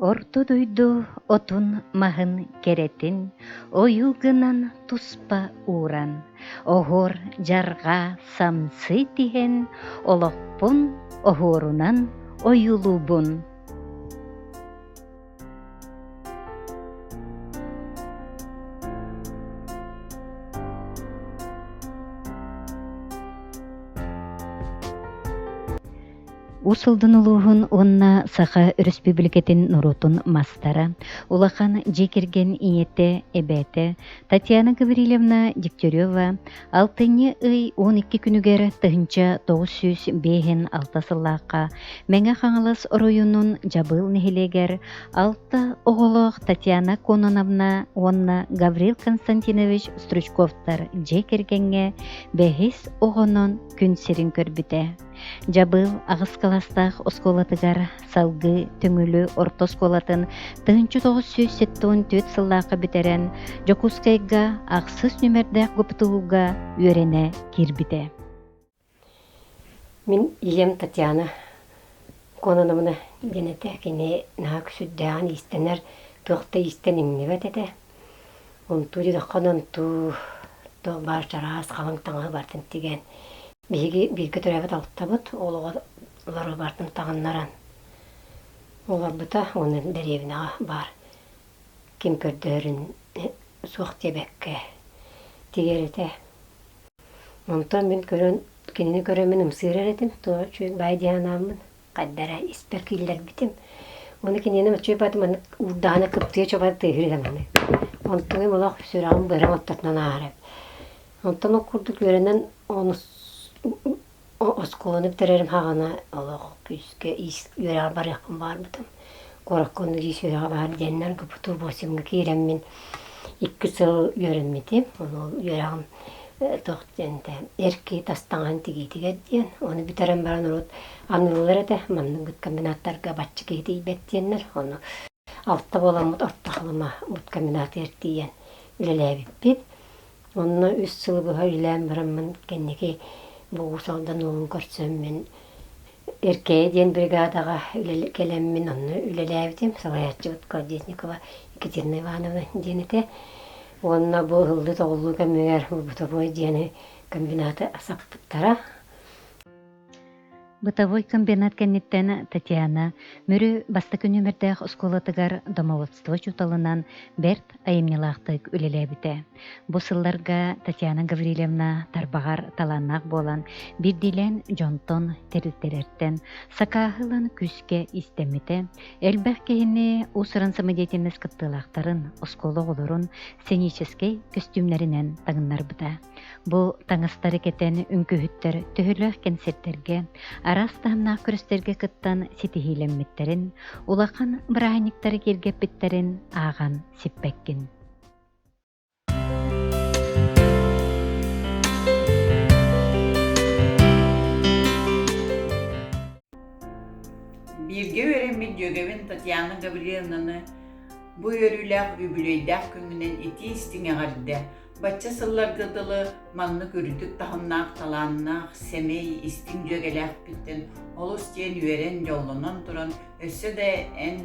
Орто дойду отун-маһын кэрэтин ойуу гынан туспа ууран, оһуор дьарҕаа самсыы тиһэн, олохпун оһуорунан ойуулуубун. Уус Алдан улууһун уонна Саха Өрөспүүбүлүкэтин норуотун мастара, улахан дьиэ кэргэн ийэтэ, эбээтэ Татьяна Гаврильевна Дегтярева алтынньы ый 12 күнүгэр 1956 сыллаахха Мэҥэ Хаҥалас оройуонун Дьабыыл нэһилиэгэр алта оҕолоох Татьяна Кононовна уонна Гаврил Константинович Стручковтар дьиэ кэргэҥҥэ бэһис оҕонон күн сирин көрбүтэ. Дьабыыл аҕыс кылаастаах оскуолатыгар салгыы Төҥүлү орто оскуолатын 1974 сыллаахха бүтэрэн, Дьокуускайга ахсыс нүмердээх ГПТУ-га үөрэнэ киирбитэ. Мин ийэм Татьяна Кононовна диэн этэ. Кини наһаа сүрдээҕин иистэнэр, туох да иистэн иҥнибэт этэ. Онтуу диэтэххинэ онтуу туох баар чараас халыҥ таҥаһы барытын тигэн Биһиги бииргэ төрөөбүт алтабыт, ол оҕолору барытын таҕыннаран олорбута уонна дэриэбинэҕэ баар ким көрдөһөрүн суох диэбэккэ тигэр этэ. Онтон мин көрөн, кинини көрөммүн ымсыырар этим, туох үчүгэй баай дии санааммын хайда эрэ испэр киллэрбитим. Уонна кинини үчүгэй баҕайытык маннык уурдаҕына кыптыйа чобайа тыаһыыр этэ маннык. Онтугум олох сүрэҕим быарым ортотунан ааһар эбит. Онтон ол курдук үөрэнэн онус оскуоланы бүтэрэрим саҕана олох күүскэ иис үөрэҕэр барыахпын баҕарбытым. Куоракка оннук иис үөрэҕэ баар диэннэр ГПТУ восемьҥа киирэммин икки сыл үөрэммитим. Ону ол үөрэҕим туох диэн этэ эр киһи тас таҥаһын тигиитигэр диэн. Ону бүтэрэн баран урут аныыллар этэ маннык быткомбинаттарга бачча киһи тиийбэт диэннэр. Ону алта буоламмыт Орто Халыма быткомбинатыгар тиийэн үлэлээбиппит. Онно үс сылы быһа үлэлээн бараммын кэнники бу Уус Алдан уолун көрсөммүн Эркээйи диэн бригадаҕа кэлэммин онно үлэлээбитим. Салайааччыбыт Колодезникова Екатерина Ивановна диэн этэ. Уонна бу ыһыллыы-тоҕуллуу кэмигэр бытовой диэни комбинаты саппыттара. Бытовой комбинат кэнниттэн Татьяна Мүрү бастакы нүөмэрдээх оскуолатыгар домоводство учууталынан бэрт айымньылаахтык үлэлээбитэ. Бу сылларга Татьяна Гаврильевна тарбаҕар талааннаах буолан, биирдиилээн дьонтон, тэрилтэлэртэн сакааһы ылан күүскэ истэммитэ, элбэх киһини уус-уран самодеятельность кыттыылаахтарын, оскуола оҕолорун сценическэй көстүүмнэринэн таҥыннарбыта. Бу таҥастары кэтэн үҥкүүһүттэр төһөлөөх кэнсиэртэргэ, араас таһымнаах күрэстэргэ кыттан ситиһиилэммиттэрин, улахан бырааһынньыктары киэргэппиттэрин ааҕан сиппэккин. Бииргэ үөрэммит дьүөгэбин Татьяна Гавриловнаны бу үөрүүлээх үбүлүөйдээх күҥҥүнэн итии-истиҥ эҕэрдэ Бачча сылларга дылы маннык үрдүк таһымнаах талааннаах, сэмэй, истиҥ дьүөгэлээхпиттэн олус диэн үөрэн, дьоллонон туран, өссө да эн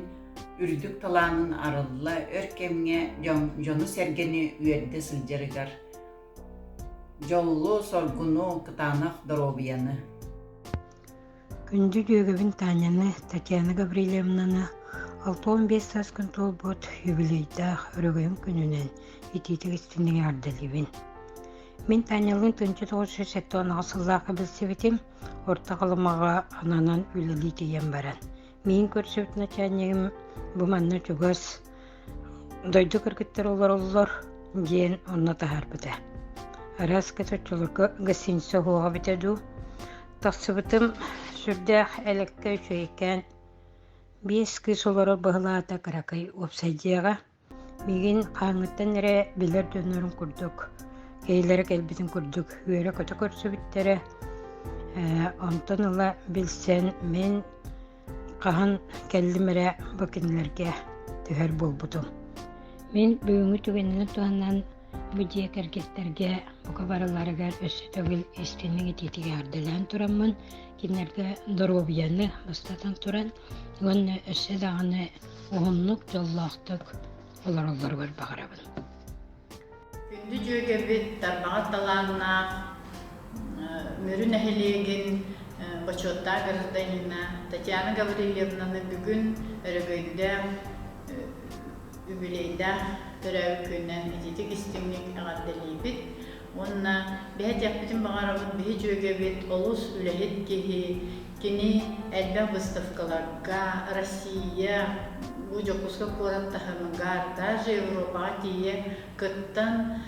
үрдүк талаанын арылла өр кэмҥэ дьону-сэргэни үөрдэ сылдьарыгар дьоллу, соргуну, кытаанах доруобуйаны. Күндү дьүөгэбин Таняны, Татьяна Гаврильевнаны 65 сааскын туолбут юбилейдаах өрөгөйүм күнүнэн итиитик истиҥник эҕэрдэлиибин. Мин Танялыын 1978 сыллаахха билсибитим, Орто Халымаҕа ананан үлэлии тиийэн баран. Миигин көрсүбүт начальнигым бу манна чугас дойду кыргыттара олороллор диэн онно таһаарбыта. Араас оччолорго гостиница уһуоҕа эбитэ дуу, Тахсыбытым сүрдээх элэккэ үчүгэйкээн биэс кыыс олорор быһылаата кыракый уопсай дьиэҕэ. Миигин хаһааҥҥыттан эрэ билэр дьоннорум курдук, киһилэрэ кэлбитин курдук үөрэ-көтө көрсүбүттэрэ. Ээ, онтон ыла билсэн мин хаһан кэллим эрэ бу кинилэргэ түһэр буолбутум. Мин бүгүҥҥү түгэнинэн туһанан Бу дьиэ кэргэттэргэ бука барыларыгар өссө төгүл истиҥник итиитик эҕэрдэлээн тураммын, кинилэргэ доруобуйаны бастатан туран уонна өссө даҕаны уһуннук, дьоллоохтук олороллоругар баҕарабын. Күндү дьүөгэбит, тарбаҕар талааннаах Мүрү нэһилиэгин бочуоттаах гражданина Татьяна Гаврильевнаны бүгүн өрөгөйдөөх, үбүлүөйдээх төрөөбүт күнүнэн итиитик истиҥник эҕэрдэлиибит уонна биһи этиэхпитин баҕарабыт, биһи дьүөгэбит олус үлэһит киһи, кини элбэх выставкаларга Россия, бу Дьокуускай куорат таһымыгар, даже Европаҕа тиийэ кыттан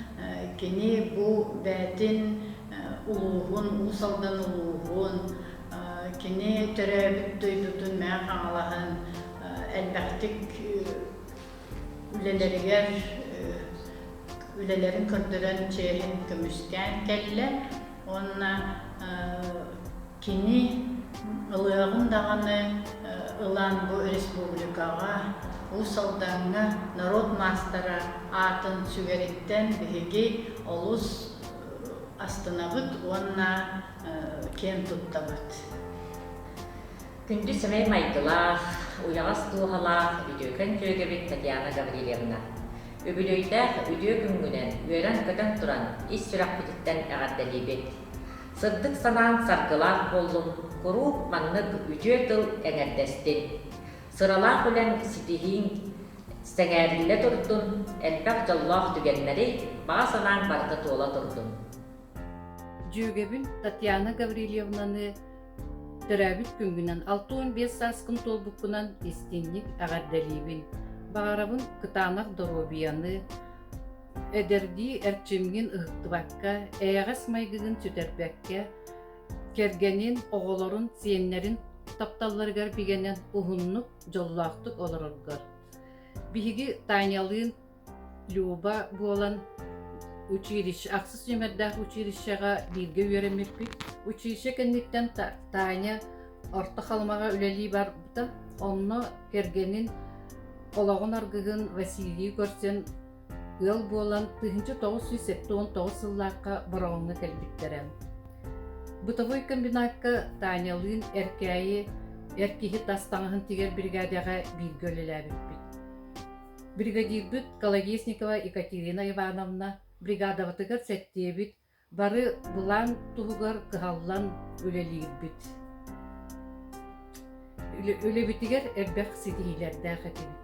кини бу бэйэтин улууһун, Уус Алдан улууһун, кини төрөөбүт дойдутун Мэҥэ Хаҥалаһын элбэхтик үлэлэригэр үлэлэрин көрдөрөн чиэһин көмүскээн кэллэ уонна кини ылыаҕын даҕаны ылан бу республикаҕа Уус Алдаҥҥа норуот маастара аатын сүгэриттэн биһиги олус астынабыт уонна киэн туттабыт. Күндү сэмэй майгылаах, уйаҕас дууһалаах үтүөкэн дьүөгэбит Татьяна Гаврильевна! Үбүлүөйдээх үтүө күҥҥүнэн үөрэн-көтөн туран ис сүрэхпититтэн эҕэрдэлиибит! Сырдык санааҥ саргылаах буоллун, куруук маннык үтүө тыл эҥэрдэстин! Сыралаах үлэҥ ситиһииҥ сэҥээриллэ турдун, элбэх дьоллоох түгэннэри, баҕа санааҥ барыта туола турдун! Дьүөгэбин Татьяна Гаврильевнаны төрөөбүт күҥҥүнэн 65 сааскын туолбуккунан истиҥник эҕэрдэлиибин. Баҕарабын кытаанах доруобуйаны, эдэрдии эрчимҥин ыһыктыбакка, эйэҕэс майгыгын сүтэрбэккэ, кэргэнин, оҕолорун, сиэннэрин тапталларыгар бигэнэн уһуннук, дьоллоохтук олороргор. Биһиги Танялыын Люба буолан училище ахсыс нүөмэрдээх училищеҕа бииргэ үөрэммиппит. Училище кэнниттэн Таня Орто Халымаҕа үлэлии барбыта. Онно кэргэнин олоҕун аргыһын Василийы көрсөн ыал буолан 1979 сыллаахха Бороҕоҥҥо кэлбиттэрэ. Бытовой комбинакка Танялыын Эркээйи эр киһи тас таҥаһын тигэр биригээдэҕэ бииргэ үлэлээбиппит. Бригадирбыт Колодезникова Екатерина Ивановна бригадабытыгар сэттиэбит, бары былаан туһугар кыһаллан үлэлиирбит. Үлэбитигэр элбэх ситиһиилэрдээх этибит.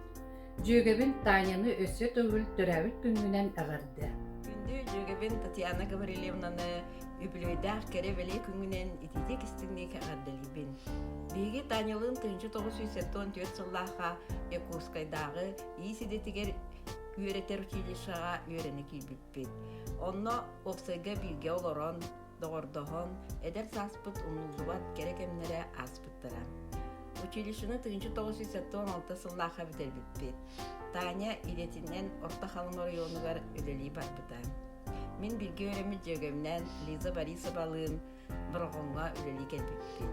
Дьүөгэбин Таняны өссө төгүл төрөөбүт күҥҥүнэн эҕэрдэ! Күндү дьүөгэбин Татьяна Гаврильевнаны үбүлүөйдээх кэрэ-бэлиэ күҥҥүнэн итиитик истиҥник эҕэрдэлиибин. Биһиги Танялыын 1974 сыллаахха Якутскайдааҕы иис идэтигэр үөрэтэр училищеҕа үөрэнэ киирбиппит. Онно уопсайга бииргэ олорон, доҕордоһон, эдэр сааспыт умнуллубат кэрэ кэмнэрэ ааспыттара. Училищены 1976 сыллаахха бүтэрбиппит. Таня идэтинэн Орто Халыма оройуонугар үлэлии барбыта. Мин бииргэ үөрэммит дьүөгэбинээн Лиза Борисовалыын Бороҕоҥҥо үлэлии кэлбиппит.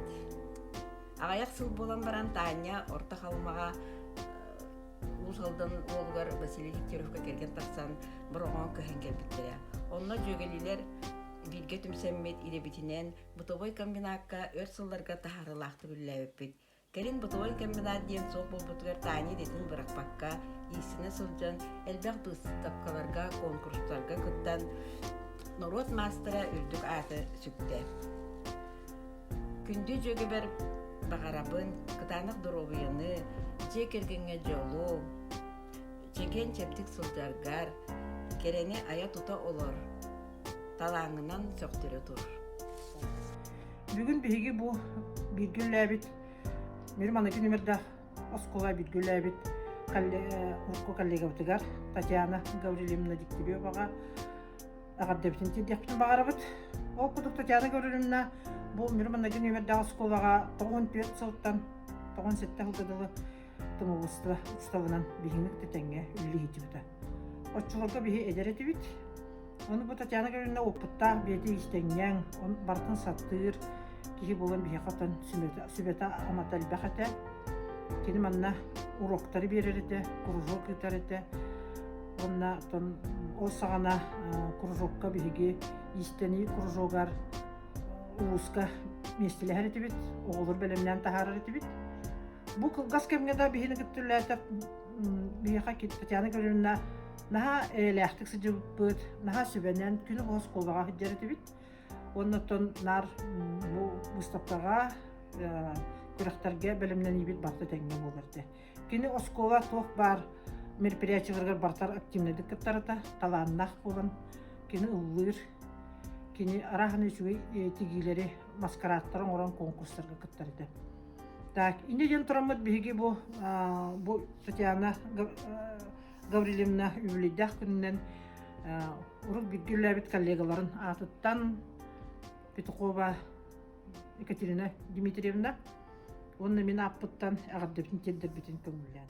Аҕыйах сыл буолан баран Таня Орто Халымаҕа Уус Алдан уолугар Василий Дегтяревка кэргэн тахсан Бороҕоҥ көһөн кэлбиттэрэ. Онно дьүөгэлиилэр бииргэ түмсэммит идэбитинэн бытовой комбинакка өр сылларга таһаарыылаахтык үлэлээбиппит. Кэлин бытовой комбинат диэн суох буолбутугар Таня идэтин бырахпакка, иистэнэ сылдьан элбэх быыстапкаларга, конкурстарга кыттан норуот маастара үрдүк ааты сүктэ. Күндү дьүөгэбэр баҕарабын кытаанах доруобуйаны, дьиэ кэргэҥҥэ дьолу, чэгиэн-чэбдик сылдьаргар, кэрэни айа-тута олор, талааҥҥынан сөхтөрө тур. Бүгүн биһиги бу бииргэ үлэлээбит Мир маныгы нүмердээх оскуола бииргэ үлэлээбит урукку коллегабытыгар Татьяна Гаврильевна Дегтяреваҕа эҕэрдэбитин тиэрдиэхпитин баҕарабыт. Ол курдук Татьяна Гаврильевна бу Мир маныгы нүмердээх оскуолаҕа 94 сылтан 97 сылга дылы тумулуста уставынан биһигини кытта тэҥҥэ үлэлии сылдьыбыта. Оччолорго биһи эдэр этибит. Ону бу Татьяна Гаврильевна опыттаах бэйэтэ иистэнньэҥ, барытын сатыыр киһи буолан биһиэхэ оттон сүбэтэ-амата элбэх этэ. Кини манна уроктары биэрэр этэ, кружок ыытар этэ. Уонна оттон ол саҕана кружокка биһиги иистэнии кружогар улууска миэстэлэһэр этибит, оҕолор бэлэмнээн таһаарар этибит. Бу кылгас кэмҥэ да биһини кытта үлэлээтэр биһиэхэ Татьяна Гавриловна наһаа эйэлээхтик сылдьыбыппыт, наһаа сүбэнэн күнү быһа оскуолаҕа сылдьар этибит. Уонна оттон наар бу выставкаҕа күрэхтэргэ бэлэмнэниибит барыта тэҥҥэ буолар этэ. Кини оскуола туох баар мероприятиеларыгар барытар активнайдык кыттарыта, талааннаах буолан кини ыллыыр, кини арааһын үчүгэй тигиилэри, маскарадтары оҥорон конкурстарга кыттар этэ. Так, инньэ диэн тураммыт биһиги бу бу Татьяна Гаврильевна үбүлүйдээх күнүнэн урут бииргэ үлэлээбит коллегаларын аатыттан Петухова Екатерина Дмитриевна уонна мин ааппыттан эҕэрдэбитин тиэрдэрбитин көҥүллээн.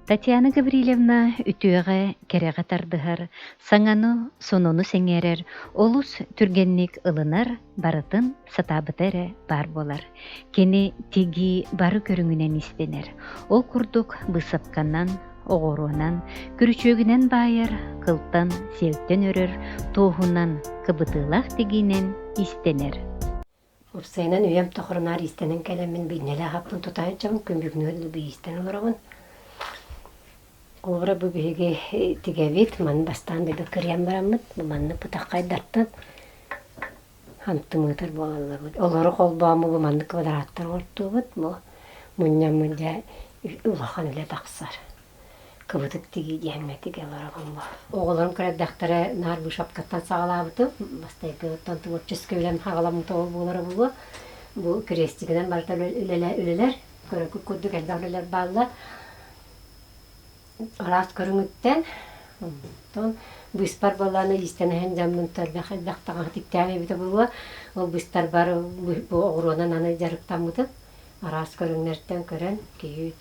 Татьяна Гаврильевна үтүөҕэ, кэрэҕэ тардыһар, саҥаны, сонуну сэҥээрэр, олус түргэнник ылынар, барытын сатаабыта эрэ баар буолар. Кини тигии бары көрүҥүнэн иистэнэр. Ол курдук быысапканан, оҕуруонан, күрүчүөгүнэн баайар, кылтан, сиэлтэн өрөр, туоһунан, кыбытыылаах тигиинэн иистэнэр. Уопсайынан үйэм тухары наар иистэнэн кэлэммин биинньэлээх аппын тута сылдьабын, күн бүгүнүгэр дылы иистэн олоробун. Холобура бу биһиги тигэбит, маны бастаан дойду кырыйан бараммыт, бу маннык бытаххайдартан хантымыытар буолаллар. Олору холбооммут бу маннык квадраттар оҥортуубут, бу мунньаммыт дьэ улахан үлэ тахсар. Кыбытык тигии диэҥҥэ тигэ олоробун бу. Оҕолорум кыра эрдэхтэрэ наар вышивкаттан саҕалаабытым. Бастайгыттан творческай үлэм саҕаламмыта ол буолара буолуо. Бу крестигинэн барыта үлэлэр, көрөкүт курдук элбэх үлэлэр бааллар. Араас көрүҥүттэн. Онтон быыспар буоллаҕына иистэнэһэн дьаммын элбэх элбэх таҥаһы тиктээн эбитэ буолуо. Ол быыстарбар бу оҕуруонан аны дьарыктаммытым. Араас көрүҥнэртэн көрөн, киһи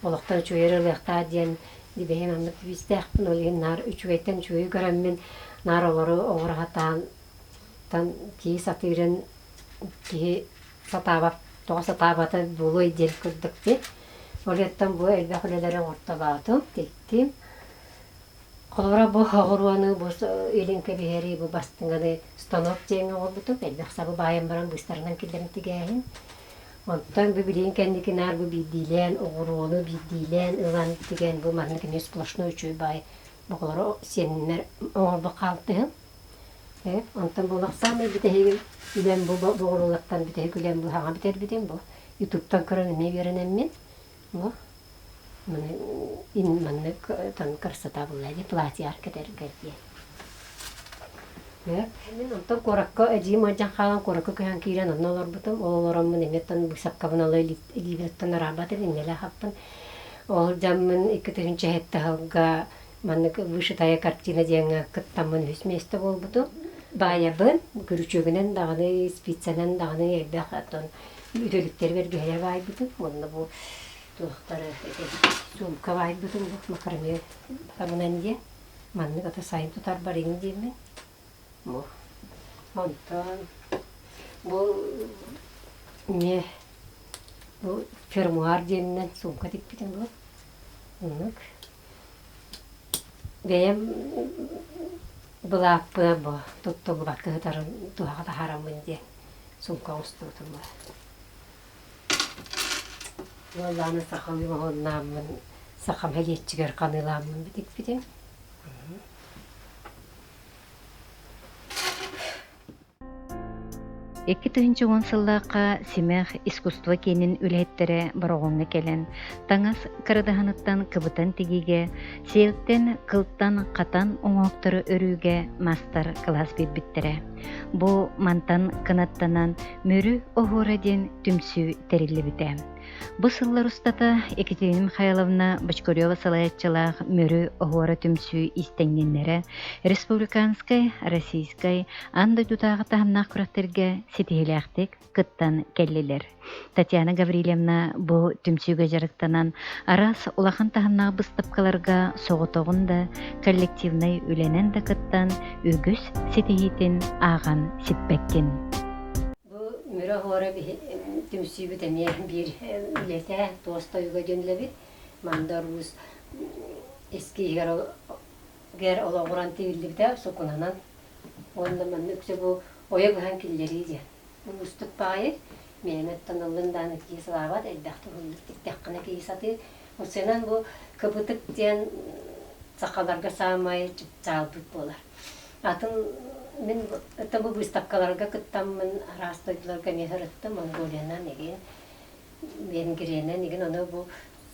олохтон үчүгэй эрэ ылыахтаах диэн бэйэм оннук тибиистээхпин, ол иһин наар үчүгэйтэн үчүгэйи көрөммүн, наар олору оҥоро сатаан киһи сатыырын киһи сатаабат, тоҕо сатаабата буолуой диэн курдук дии. Ол иһиттэн бу элбэх үлэлэри оҥортолоотум, тиктим. Холобура, бу оҕуруону, бу илин кэбиһэри, бу бастыҥаны станок диэҥҥэ оҥорбутум. Элбэх сабы баайан баран быыстарынан киллэрэн тигээһин. Онтон бу билигин кэнники наар бу биирдиилээн оҕуруону биирдиилээн ылан тигэн бу маннык эмиэ сплошной үчүгэй баай оҕолоро сиэннэр оҥорбут хаалтыһым. Онтон буолах саамай бүтэһигим үлэм бу оҕуруолартан бүтэһик үлэм бу саҥа бүтэрбитим бу ютубтан көрөн эмиэ үөрэнэммин бу маны маннык красота буолла дии платье кэтэргэр диэн. Мин онтон куоракка эдьиийим ыалдьан хаалан куоракка көһөн киирэн онно олорбутум. Ол олороммун эмиэ быысапкабын ала илиибиттэн араабатым, иннэлээх аппын. Ол дьаммын 2007 сылга маннык вышитая картина диэҥҥэ кыттаммын үһүс миэстэ буолбутум. Баайабын, күрүчүөгүнэн даҕаны, спицанан даҕаны элбэх оттон үтүлүктэри бэргэһэлэр баайбытым. Уонна бу туохтары суумка баайбытым бу макраме табынан диэн. Маннык аты сайын тутарбар иҥ диэммин. Бу. Онтон бу эмиэ бу фермуар диэнинэн суумка тикпитим бу. Оннук. Бэйэм былааппыа бу туттуллубакка сытарын туһаҕа таһаараммын диэн суумка оҥостубутум бу. Уоллааны сахалыы моһуоннааммын сахам һэлиэччигэр ханыылааммын битикпитим. 2010 сыллаахха Симэх искусство киинин үлэһиттэрэ Бороҕоҥҥо кэлэн, таҥас кырадаһыныттан кыбытан тигиигэ, сиэлтэн, кылтан хатан оҥоһуктары өрүүгэ маастар-кылаас биэрбиттэрэ. Бу мантан кынаттанан Мүрү оһуора диэн түмсүү тэриллибитэ. Бу сыллар устата Екатерина Михайловна Бочкарева салайааччылаах Мүрү оһуора түмсүү иистэнньэннэрэ республиканскай, российскай, аан дойдутааҕы таһымнаах күрэхтэргэ ситиһиилээхтик кыттан кэллилэр. Татьяна Гаврильевна бу түмсүүгэ дьарыктанан араас улахан таһымнаах быыстапкаларга соҕотоҕун да, коллективнай үлэнэн да кыттан үгүс ситиһиитин ааҕан сиппэккин. Бу Мүрү оһуора түмсүүбүт эмиэ биир үлэтэ, туос тойуга диэн үлэбит. Мандар Уус эскиһигэр олоҕуран тигиллибитэ сукунанан. Уонна манна үксэ бу ойо быһан киллэрии диэн. Уустук баҕайы. Мээнэ оттон ыллын даҕаны киһи сылаабат, элбэхтик уһуннук тиктэххинэ киһи сатыыр. Уопсайынан бу кыбытык диэн сахаларга саамай чыпчаалбыт буолар. Атын мин это бу быыстапкаларга кыттаммын араас дойдуларга эмиэ сырыттым, Монголиянан игин, Венгриянан игин, ону бу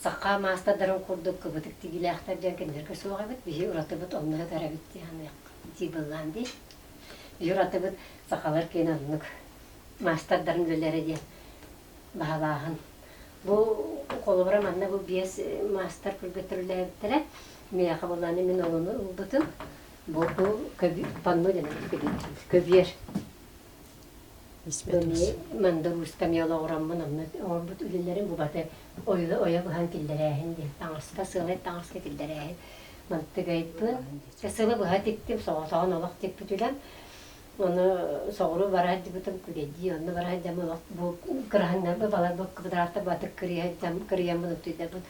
саха маастардарын курдук кыбытык тигиилээхтэр диэн кинилэргэ суох эбит, биһи уратыбыт онно сытар эбит диэн дии быллаан дии. Биһи уратыбыт сахалар киэн оннук маастардарын үлэлэрэ диэн баһылааһын. Бу холобура манна бу биэс маастар кыргыттар үлэлээбиттэрэ. Миэхэ буоллаҕына мин олону ылбытым. Бу панно диэн көбүөр. Манда русском я олоҕураммын онно оҥорбут үлэлэрим бу баты ойо быһан киллэрээһин диэн таҥаска сыалай таҥаска киллэрээһин мантыгайбын сылы быһа тиктим соҕотоҕун олох тикпит үлэм Ону соҕуруу бара сылдьыбытым күрэдии, онно бара сылдьаммын олох бу кыраһыннарбы балар бу квадраттар батык кырыйа сылдьам кырыйаммын утуйдарбын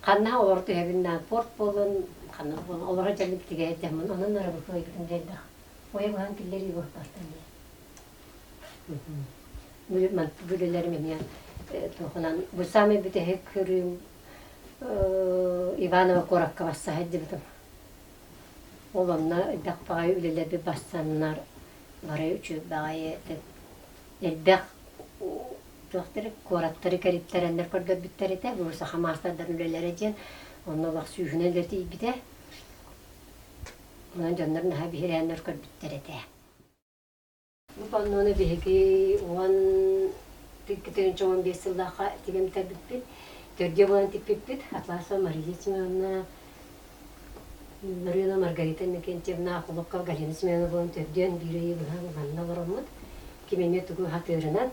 ханна олоро түһэбин на порт буолун ханна буолун олоро дьаммын тигэ сылдьаммын онон эрэ быкыайбытым диэллэх ойо быһан киллэрии буолбартан диэн бүлэлэрим эмиэ туохунан бу самый бүтэһик көрүүм Иваново куоракка барса сылдьыбытым Ол онно элбэх баҕайы үлэлэрбит барсаннар бары үчүгэй баҕайы элбэх туохтары куораттары кэриттэрэннэр көрдөрбүттэр этэ. Бу саха маастардарын үлэлэрэ диэн онно олох сүүһүнэн үлэ тиийбитэ. Онон дьоннор наһаа биһирээннэр көрбүттэр этэ. Бу паннону биһиги 10 15 сыллаахха тигэн бүтэрбиппит. Төрдүө буолан тикпиппит. Атласова Мария Семеновна, Марина Маргарита Иннокентьевна, Холокко Галина Семеновна буолан төрдүөн биир ыйы быһа манна олороммут. Ким эмиэ тугу сатыырынан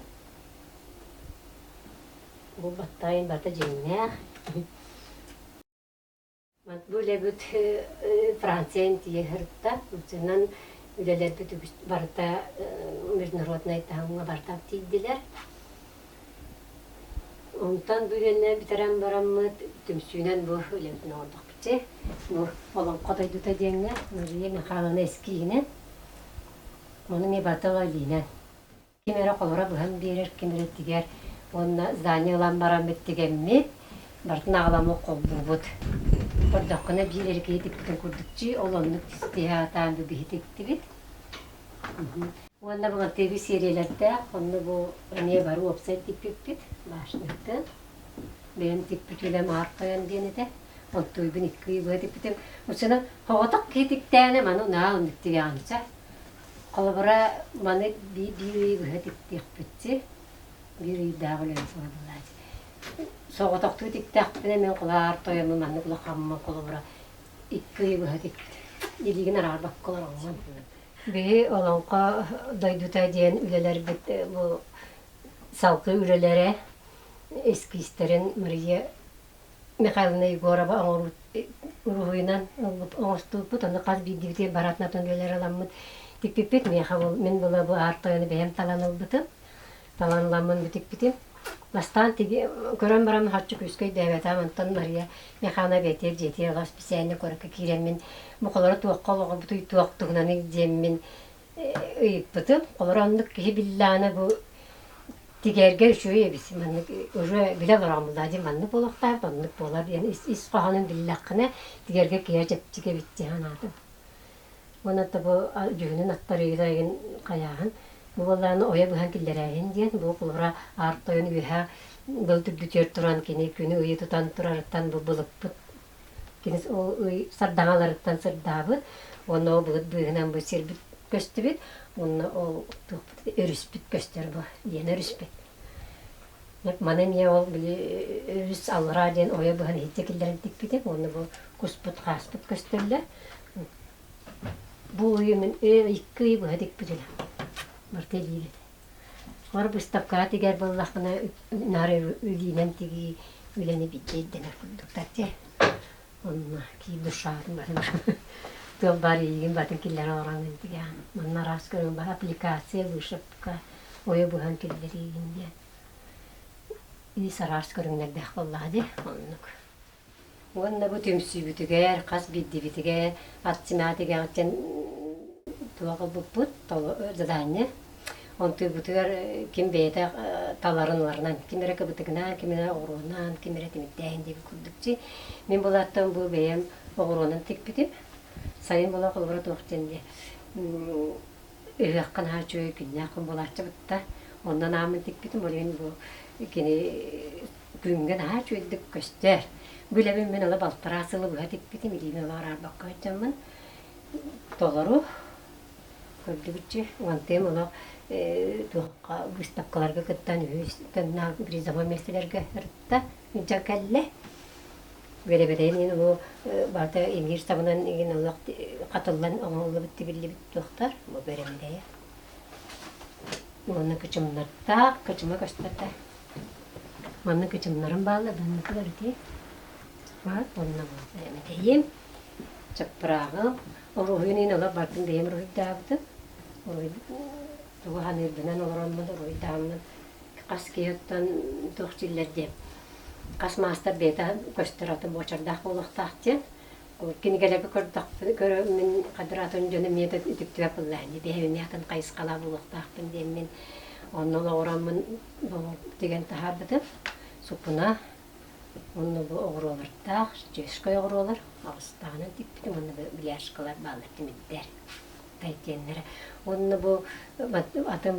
бу баттайын барыта дьиҥнээх. Бу үлэбит Франциян тиийэ сырытта. Франциянан үлэлэрбит үгүс барыта международнай таһымҥа барыта тиийдилэр. Онтон бу үлэни бүтэрэн бараммыт түмсүүнэн бу үлэбитин оҥордохпут. Бу Олоҥхо дойдута диэҥҥэ Мария Михайловна эскииһинэн, ону эмиэ барыта илиинэн Ким эрэ холоро быһан биэрэр, ким эрэ тигэр уонна здание ылан бараммыт тигэммит, барытын аҕаламмыт холбуубут. Көрдөххүнэ биир эрэ киһи тикпитин курдук дии, ол оннук тиһэ сатаан бу биһи тиктибит. Уонна былатыгы сиэриэлэрдээх, онно бу эмиэ бары уопсай тикпиппит башняттан. Бэйэм тикпит үлэм аар тойон диэн этэ. Онтуйбун икки ый быһа тикпитим. Оччоно соҕотох киһи тиктээнэ маны унаа оннук тигэҕинчэ. Холобура, маны биир ый быһа тиктиэхпитчи, биир ыйдаах үлэни саҕалааччы. Соҕотохтуу тиктэхпинэ мин кулаар тойонум маннык улахаммын холобура икки ый быһа тикпит. Илиигин араарбакка олороҥҥун. Биһи Олоҥхо дойдута диэн үлэлэрбит бу салгыы үлэлэрэ эскизтэрин Мария Михайловна Егорова оҥоруут уруһуйунан оҥостубуппут, ону хас биирдиибитигэр бараатнатын үлэлэр ыламмыт тикпиппит. Миэхэ ол мин була бу аар тойону бэйэм талан ылбытым. Талан ыламмын бу тикпитим. Бастаан тиги көрөн баран харчы күүскэ өйдөөбөтөм. Онтон Мария Михайловна бэйэтигэр дьиэтигэр ыла специальный куоракка киирэммин бу холоро туохха олоҕурбутуй туох туһунаный диэммин ыйыппытым. Холоро оннук киһи биллэҕинэ бу Тигэргэ үчүгэй эбит маннык уже билэ олороҕун дии маннык буолуохтаах оннук буолар диэн ис ис хоһоонун биллэххинэ тигэргэ киһи чэпчэки эбит дии санаатым. Уонна да бу дьүһүнүн аттарыыта игин хайааһын бу буоллаҕына ойо быһан киллэрээһин диэн бу холобура аар тойон үөһэ былыт үрдүтүгэр туран кини күнү ыйы тутан турарыттан бу былыппыт Кини ол ый сардаҥаларыттан сырдаабыт уонна ол былыт быыһынан бу сирбит көстүбүт уонна ол туохпут өрүспүт көстөр бу диэн өрүспүт. Маны эмиэ ол били өрүс аллараа диэн ойо быһан иһирдьэ киллэрэн тикпитим уонна бу куспут хааспыт көстөллөр. Бу ыйы мин икки ый быһа тикпитим. Барыта илиибит. Олор быыстапкаҕа тигэр буоллахпына наар илиинэн тигии үлэни биирдэ ирдэнэр курдуктар дии. Онно кии душаатын барын тыал баар иигин батын киллэрэ олороҥҥун тигэҕин. Манна араас көрүҥ бар аппликация, вышивка, ойо быһан киллэриигин диэн. Ис араас көрүҥнэрдээх буоллаҕа дии оннук. Уонна бу түмсүүбүтүгэр, хас биирдиибитигэр ат симэҕэ тигэҕиттэн туох ылбыппыт, задание. Онтуйбутугар ким бэйэтэ таларын ыларынан, ким эрэ кыбытыгынан, ким эрэ оҕуруонан, ким эрэ тимирдээһин диэбит курдук дии. Мин булааттан бу бэйэм оҕуруонан тикпитим. Сайын була холобура туох диэн диэ ыһыахха наһаа үчүгэй күннээх күн буолааччы бытта. Онно анааммын тикпитим, ол иһин бу кини күҥҥэ наһаа үчүгэйдик көстөр. Бу үлэбин мин ыла балтараа сылы быһа тикпитим, илиибин ыла араарбакка сылдьаммын толору көрдүбүччү. Уонтыам олох туохха выставкаларга кыттан үһүс төннөөх призовой миэстэлэргэ ырытта илдьэ кэллэ. Үөрэбэтэйин иһин бу барыта иҥиир сабынан иҥин олох хатыллан оҥоһуллубут тибиллибит туохтар бу бэрэмэдэйэ. Уонна кычымнардаах, кычыма көстөр да. Манна кычымнарым бааллар, манныкылар ити. Баар, уонна бу бэрэмэдэйим, чаппырааҕым, уруһуйун иһин олох барытын бэйэм уруһуйдаабытым. Уруһуй тугу саныырбынан олороммун уруһуйдааммын хас киһи оттон туох дииллэр диэн хас маастар бэйэтэ көстөр атын буочардаах буолуохтаах диэн кинигэлэргэ көрдөхпүнэ көрөммүн хадыр атын дьону эмиэ да үтүктүбэт буоллаҕым дии бэйэм эмиэ атын хайысхалаах буолуохтаахпын диэммин онно олоҕураммын тигэн таһаарбытым сукуна уонна бу оҕуруолардаах чешскэй оҕуруолар аҕыстааҕынан тикпитим уонна бляшкалар бааллар тимирдэр тиэннэрэ уонна бу атын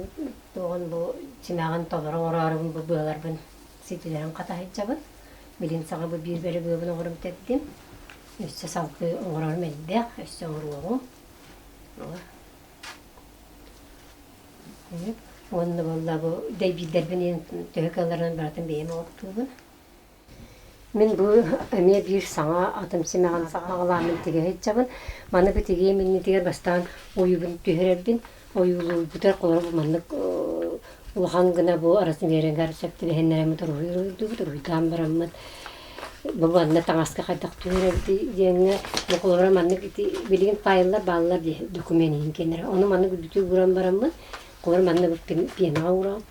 туоҕун бу симэҕин толору оҥороорубун бу быаларбын ситилэрин хатаһыйдьабын билин саҕа бу биир бэри быабын оҥорон бүтэрдим өссө салгыы оҥорорум элбэх өссө оҥоруоҕум уонна буолла бу дэйбиирдэрбин төһө кыалларынан барытын бэйэм оҥортуубун Мин бу эмиэ биир саҥа атым симэҕин саҕалааммын тигэ сылдьабын. Маны бу тигиим иннитигэр бастаан ойуубун түһэрэрбин, ойуулуурбутугар холобур маннык улахан гына бу размерыгар сөп түбэһиннэрэммит уруһуйдуубут, уруһуйдаан бараммыт бу манна таҥаска хайдах түһэрэбит диэҥҥэ бу холобура маннык ити билигин файллар бааллар дии документ иһин киэннэрэ. Ону маннык үрдүтү ууран бараммын, холобура манна бу пенаҕа уурабын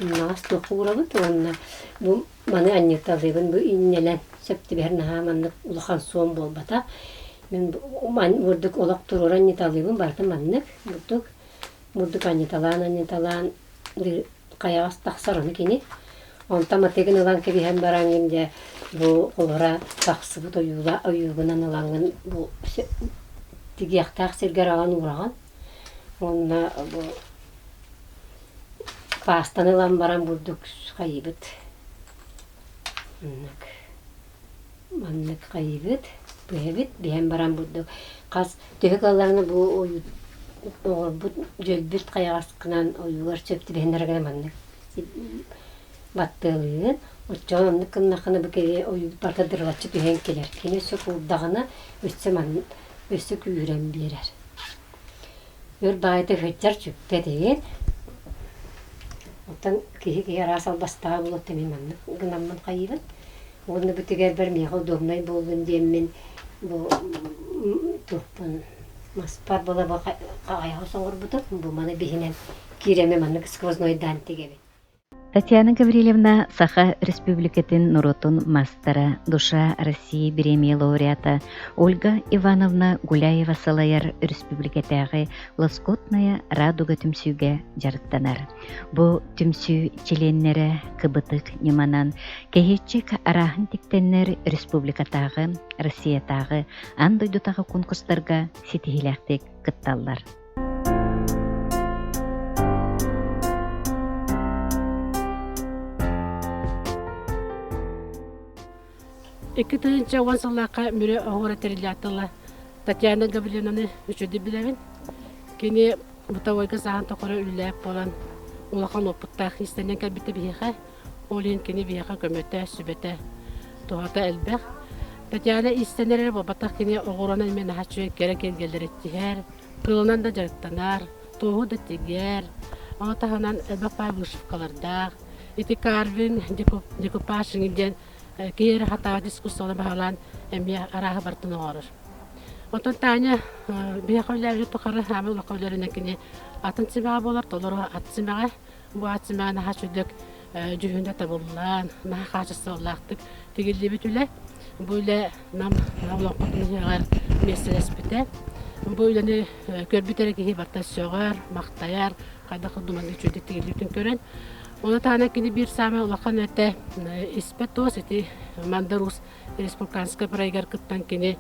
Умнаҕас туохха уурабыт уонна бу маны анньыталыыбын бу инньэлэн сөп түбэһэр наһаа маннык улахан суон буолбатах. Мин бурдук олох туруора анньыталыыбын барытын маннык бурдук бурдук анньыталаан анньыталаан хайаҕас тахсар ону кини. Онтон матыгын ылан кэбиһэн бараҥҥын дьэ бу олора тахсыбыт ойуула ойуугунан ылаҥҥын бу тигиэхтээх сиргэр аҕан уураҕын. Уонна бу Паастаны ылан баран бурдук хайыыбыт. Маннык маннык хайыыбыт, быһабыт, биһэн баран бурдук хас төһө кыалларына бу оҥорбут дьөлбүт хайаҕаскынан ойуулар сөп түбэһиннэр гына маннык баттыалыыгын. Оччоҕо оннук гыннаххына бу киһи ойуут барыта дырылаччы түһэн кэлэр. Кини өссө куурдаҕына өссө маннык өссө күүһүрэн биэрэр. Өр баайда сылдьар сүппэт иһин. Оттон киһи-киһи араас албастааҕа буолуоттан мин маннык гынаммын хайыыбын. Уонна бу түгэрбэр миэхэ удобнай буоллун диэммин бу туохпун маспар була бу хайаҕас оҥорбутум. Бу маны биһинэн киирэммин маннык сквознойдаан тигэбин. Татьяна Гаврильевна Саха Республикатын норуотун маастара, Душа России бириэмийэ лауреата Ольга Ивановна Гуляева салайар өрөспүүбүлүкэтээҕи Лоскутная радуга түмсүүгэ дьарыктанар. Бу түмсүү чилиэннэрэ кыбытык ньыманан кэһиэччик арааһын тиктэннэр республикатааҕы, Россиятааҕы, аан дойдутааҕы конкурстарга ситиһиилээхтик кытталлар. 2010 сыллаахха Мүрү оһуора тэриллээт тыла Татьяна Гавриловнаны үчүгэйдик билэбин. Кини бытовойга саһан тохору үлэлээт буолан улахан уопуттаах иистэнньэҥ кэлбитэ биһиэхэ. Ол иһин кини биһиэхэ көмөтө, сүбэтэ, туһата элбэх. Татьяна иистэнэр эрэ буолбатах, кини оҕуруонан эмиэ наһаа үчүгэй кэрэ киэргэллэри тиһэр, Тылынан да дьарыктанар, туоһу да тигэр, ону таһынан элбэх баай вышивкалардаах. Ити Карвин декупаж диэн киһи эрэ хатаҕа искусствоны баһылаан эмиэ арааһы барытын оҥорор. Онтон Таня биһиэхэ үлэлээбит тухары хаамыы улахан үлэлэринэн кини атын симэҕэ буолар, толору ат симэҕэ. Бу ат симэҕэ наһаа үчүгдүк дьүһүнэ табыллан, наһаа хаачыстыбалаахтык тигиллибит үлэ. Бу үлэ Нам олоҥхотун ыһыаҕар миэстэлэспитэ. Бу үлэни көрбүт эрэ киһи барыта сөҕөр, махтайар, хайдах курдук маннык үчүгэйдик тигиллибитин көрөн. Ону таһынан кини биир саамай улахан этэ испэ туос ити Мандар Уус республиканскай проегар кыттан кини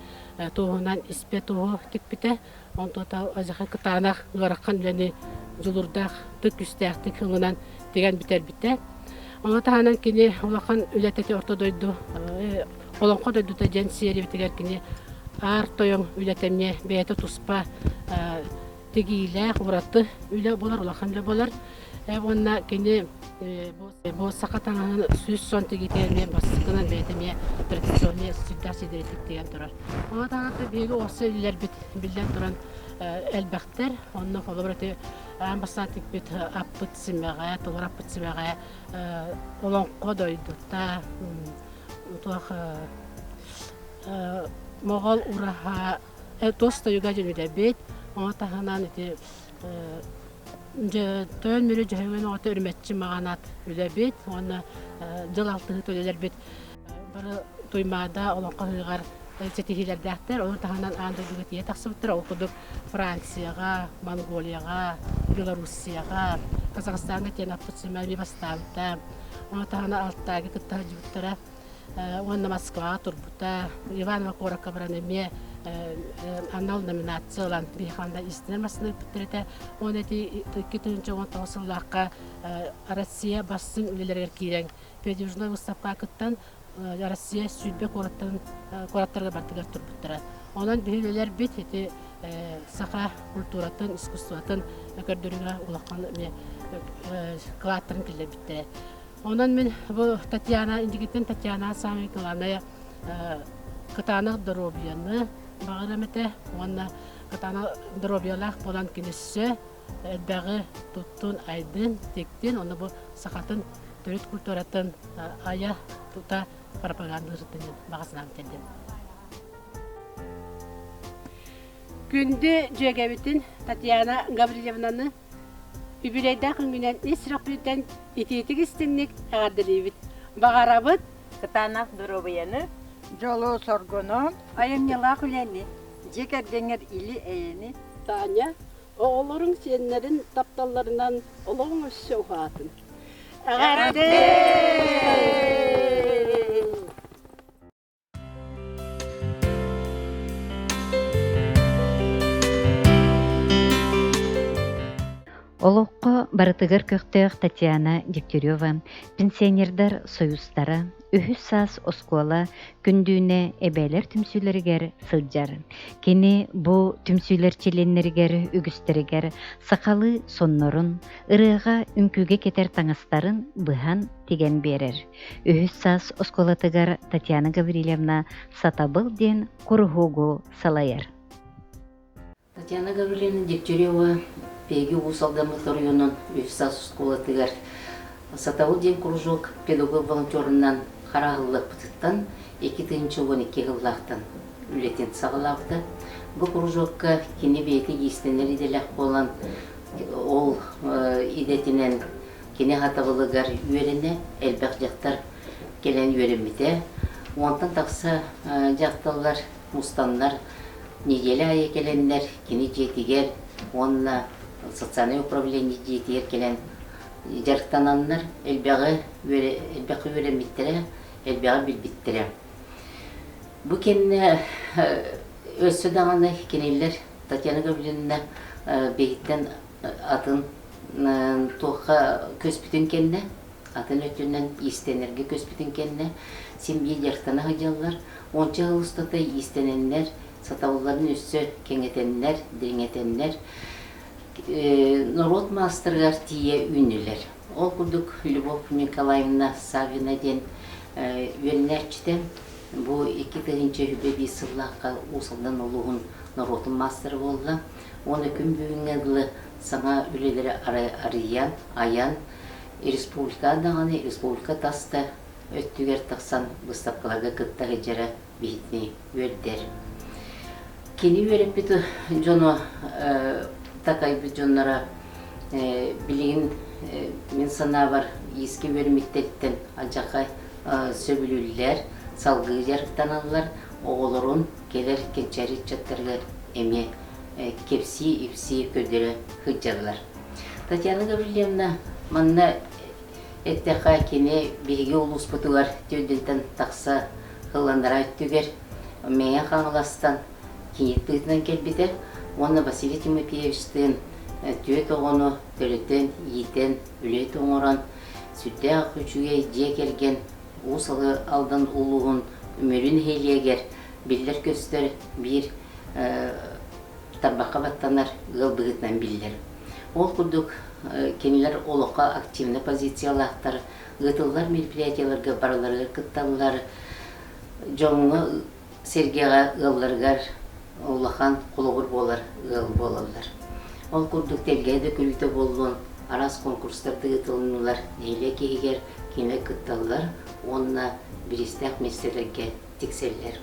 туоһунан испэ туоһу тикпитэ. Онтон азаха кытаанах ыарахан үлэни дьулуурдаахтык, күүстээхтик ылынан тигэн бүтэрбитэ. Ону таһынан кини улахан үлэтэ орто дойду Олоҥхо дойдута диэн сиэрибитигэр кини аар тойон үлэтэ эмиэ бэйэтэ туспа тигиилээх ураты үлэ буолар, улахан үлэ буолар. Уонна кини бу саха таҥаһын 100 сон тигиитигэр эмиэ бастакынан бэйэтэ эмиэ традиционный сүрдээх сиэдэрэтик тигэн турар. Ону таһынан биһиги уопсай үлэлэрбит биллэн туран элбэхтэр. Онно холобур ити аан бастаан тикпит аппыт симэҕэ, толору аппыт симэҕэ олоҥхо дойдута, туох моҕол ураһа туос тойуга дьүлүдэбит. Ону таһынан ити Тойон Мүрү Дьөһөгөн оҕото үрүмэччи маҕанат үлэбит уонна дьыл алтыһыт үлэлэрбит бары Туймаада олоҥхо ыһыаҕар ситиһиилэрдээхтэр. Ону таһынан аан дойдуга тиийэ тахсыбыттар. Ол курдук Францияҕа, Монголияҕа, Белоруссияҕа, Казахстаҥҥа тиийэн аппыт симэ бастаабыта. Ону таһынан Алтайга кытта сылдьыбыттара. Уонна Москваҕа турбута. Иваново куоракка баран эмиэ анал номинация ылан биһиэхэ истинэр массыына ыыппыттар этэ. Уонна ити 2019 сыллаахха Россия бастыҥ үлэлэригэр киирэн передвижной выставкаҕа кыттан Россия 20 куораттарын куораттарга бардыгар турбуттара. Онон биһи үлэлэрбит ити саха культуратын, искусствотын көрдөрүүгэ улахан эмиэ кылааттарын киллэрбиттэрэ. Онон мин бу Татьяна, индигиттэн Татьяна самое главное кытаанах доруобуйаны баҕарам этэ уонна кытаанах доруобуйалаах буолан киниссэ элбэҕи туттун, айдын, тиктин, уонна бу сахатын төрүт культуратын айа тута пропагандалыыртын баҕа санаам тиэрдим. Күндү дьүөгэбитин Татьяна Гаврильевнаны үбүлүөйдээх күҥҥүнэн ис сүрэхпититтэн итиитик истиҥник эҕэрдэлиибит. Баҕарабыт кытаанах доруобуйаны, дьолу-соргуну, айымньылаах үлэни, дьиэ кэргэҥҥэр или-эйэни. Таня, оҕолоруҥ сиэннэрин тапталларынан олоҕуҥ өссө уһаатын. Эҕэрдэ! Олоххо барытыгар көхтөөх Татьяна Дегтярева пенсионердар союзтара үһүс саас оскуола күндүүнэ эбээлэр түмсүүлэригэр сылдьар. Кини бу түмсүүлэр чилиэннэригэр үгүстэригэр сахалыы соннорун, ырыаҕа үҥкүүгэ кэтэр таҥастарын быһан тигэн биэрэр. Үһүс саас оскуолатыгар Татьяна Гаврильевна «Сатабыл» диэн куруһуогу салайар. Татьяна Гаврильевна Дегтярева Пеги Уус Алдаммыт оройуонун үһүс саас оскуолатыгар «Сатабыл» диэн кружок педагог-волонтерунан харааһыллыахпытыттан 2012 сыллаахтан үлэтин саҕалаабыта. Бу кружокка кини бэйэтэ иистэнэр идэлээх буолан, ол идэтинэн Кини сатабылыгар үөрэнэ элбэх дьахтар кэлэн үөрэммитэ. Уонтан тахса дьахталлар мустаннар неделя аайы кэлэннэр кини дьиэтигэр уонна социальнай управление дьиэтигэр кэлэн дьарыктананнар элбэҕи элбэххэ үөрэммиттэрэ, элбэҕи билбиттэрэ. Бу кэннэ өссө даҕаны кинилэр Татьяна Гаврильевна биһиттэн атын туохха көспүтүн кэннэ, атын өттүнэн иистэнэргэ көспүтүн кэннэ син биир дьарыктана сылдьаллар. Уонча сыл устата иистэнэннэр, сатабылларын өссө кэҥэтэннэр, дириҥэтэннэр норуот маастарыгар тиийэ үүннүлэр. Ол курдук Любовь Николаевна Саввина диэн үөрэнээччитэ бу 2021 сыллаахха Уус Алдан улууһун норуотун маастара буолла. Уонна күн бүгүҥҥэ дылы саҥа үлэлэри арыйан, айан, республика даҕаны, республика тас да өттүгэр тахсан быыстапкаларга кытта сылдьара биһигини үөрдэр. Кини үөрэппит дьоно, такайбыт дьонноро билигин мин санаабар иискэ үөрэммиттэриттэн алдьархай сөбүлүүллэр, салгыы дьарыктаналлар, оҕолорун кэлэр кэнчээри ыччаттарыгар эмиэ. кэпсии-ипсии көрдөрө сылдьаллар. Татьяна Гаврильевна манна эттэххэ кини биһиги улууспутугар төрдүнтэн тахса ылланара өттүгэр Мэҥэ Хаҥаластан кийиит быһыытынан кэлбитэ уонна Василий Тимофеевичтыын түөрт оҕону төрөтөн, иитэн, үлэһит оҥорон сүрдээх үчүгэй дьиэ кэргэн Уус Алдан улууһун Мүрү нэһилиэгэр биллэр-көстөр биир тарбахха баттанар ыал быһыытынан биллэр. Ол курдук кинилэр олоххо активнай позициялаахтар, ыытыллар мероприятиеларга барыларыгар кытталлар, дьоҥҥо сэргэҕэ ыалларыгар улахан холобур буолар ыал буолаллар. Ол курдук тэлгэһэ да күлүүтэ буоллун, араас конкурстарда ыытылыннылар, нэһилиэк иһигэр кинилэр кытталлар уонна бириистээх миэстэлэргэ тиксэллэр.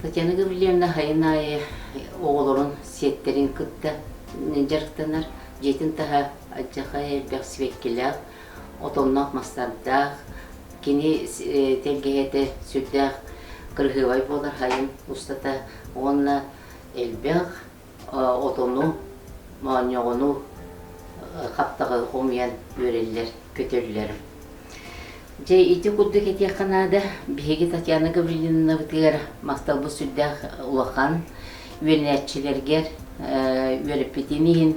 Татьяна Гаврильевна сайын аайы оҕолорун, сиэттэрин кытта дьарыктанар, дьиэтин таһа алдьархай элбэх сибэккилээх, отонноох мастардаах, кини тэлгэһэтэ сүрдээх кырыһыабай буолар сайын устата уонна элбэх отону, моонньоҕону хаптаҕы хомуйан үөрэллэр, көтөллөр. Дьэ ити курдук этиэххэ наада, биһиги Татьяна Гаврильевнабытыгар махталбыт сүрдээх улахан, үөрэнээччилэргэр үөрэппитин иһин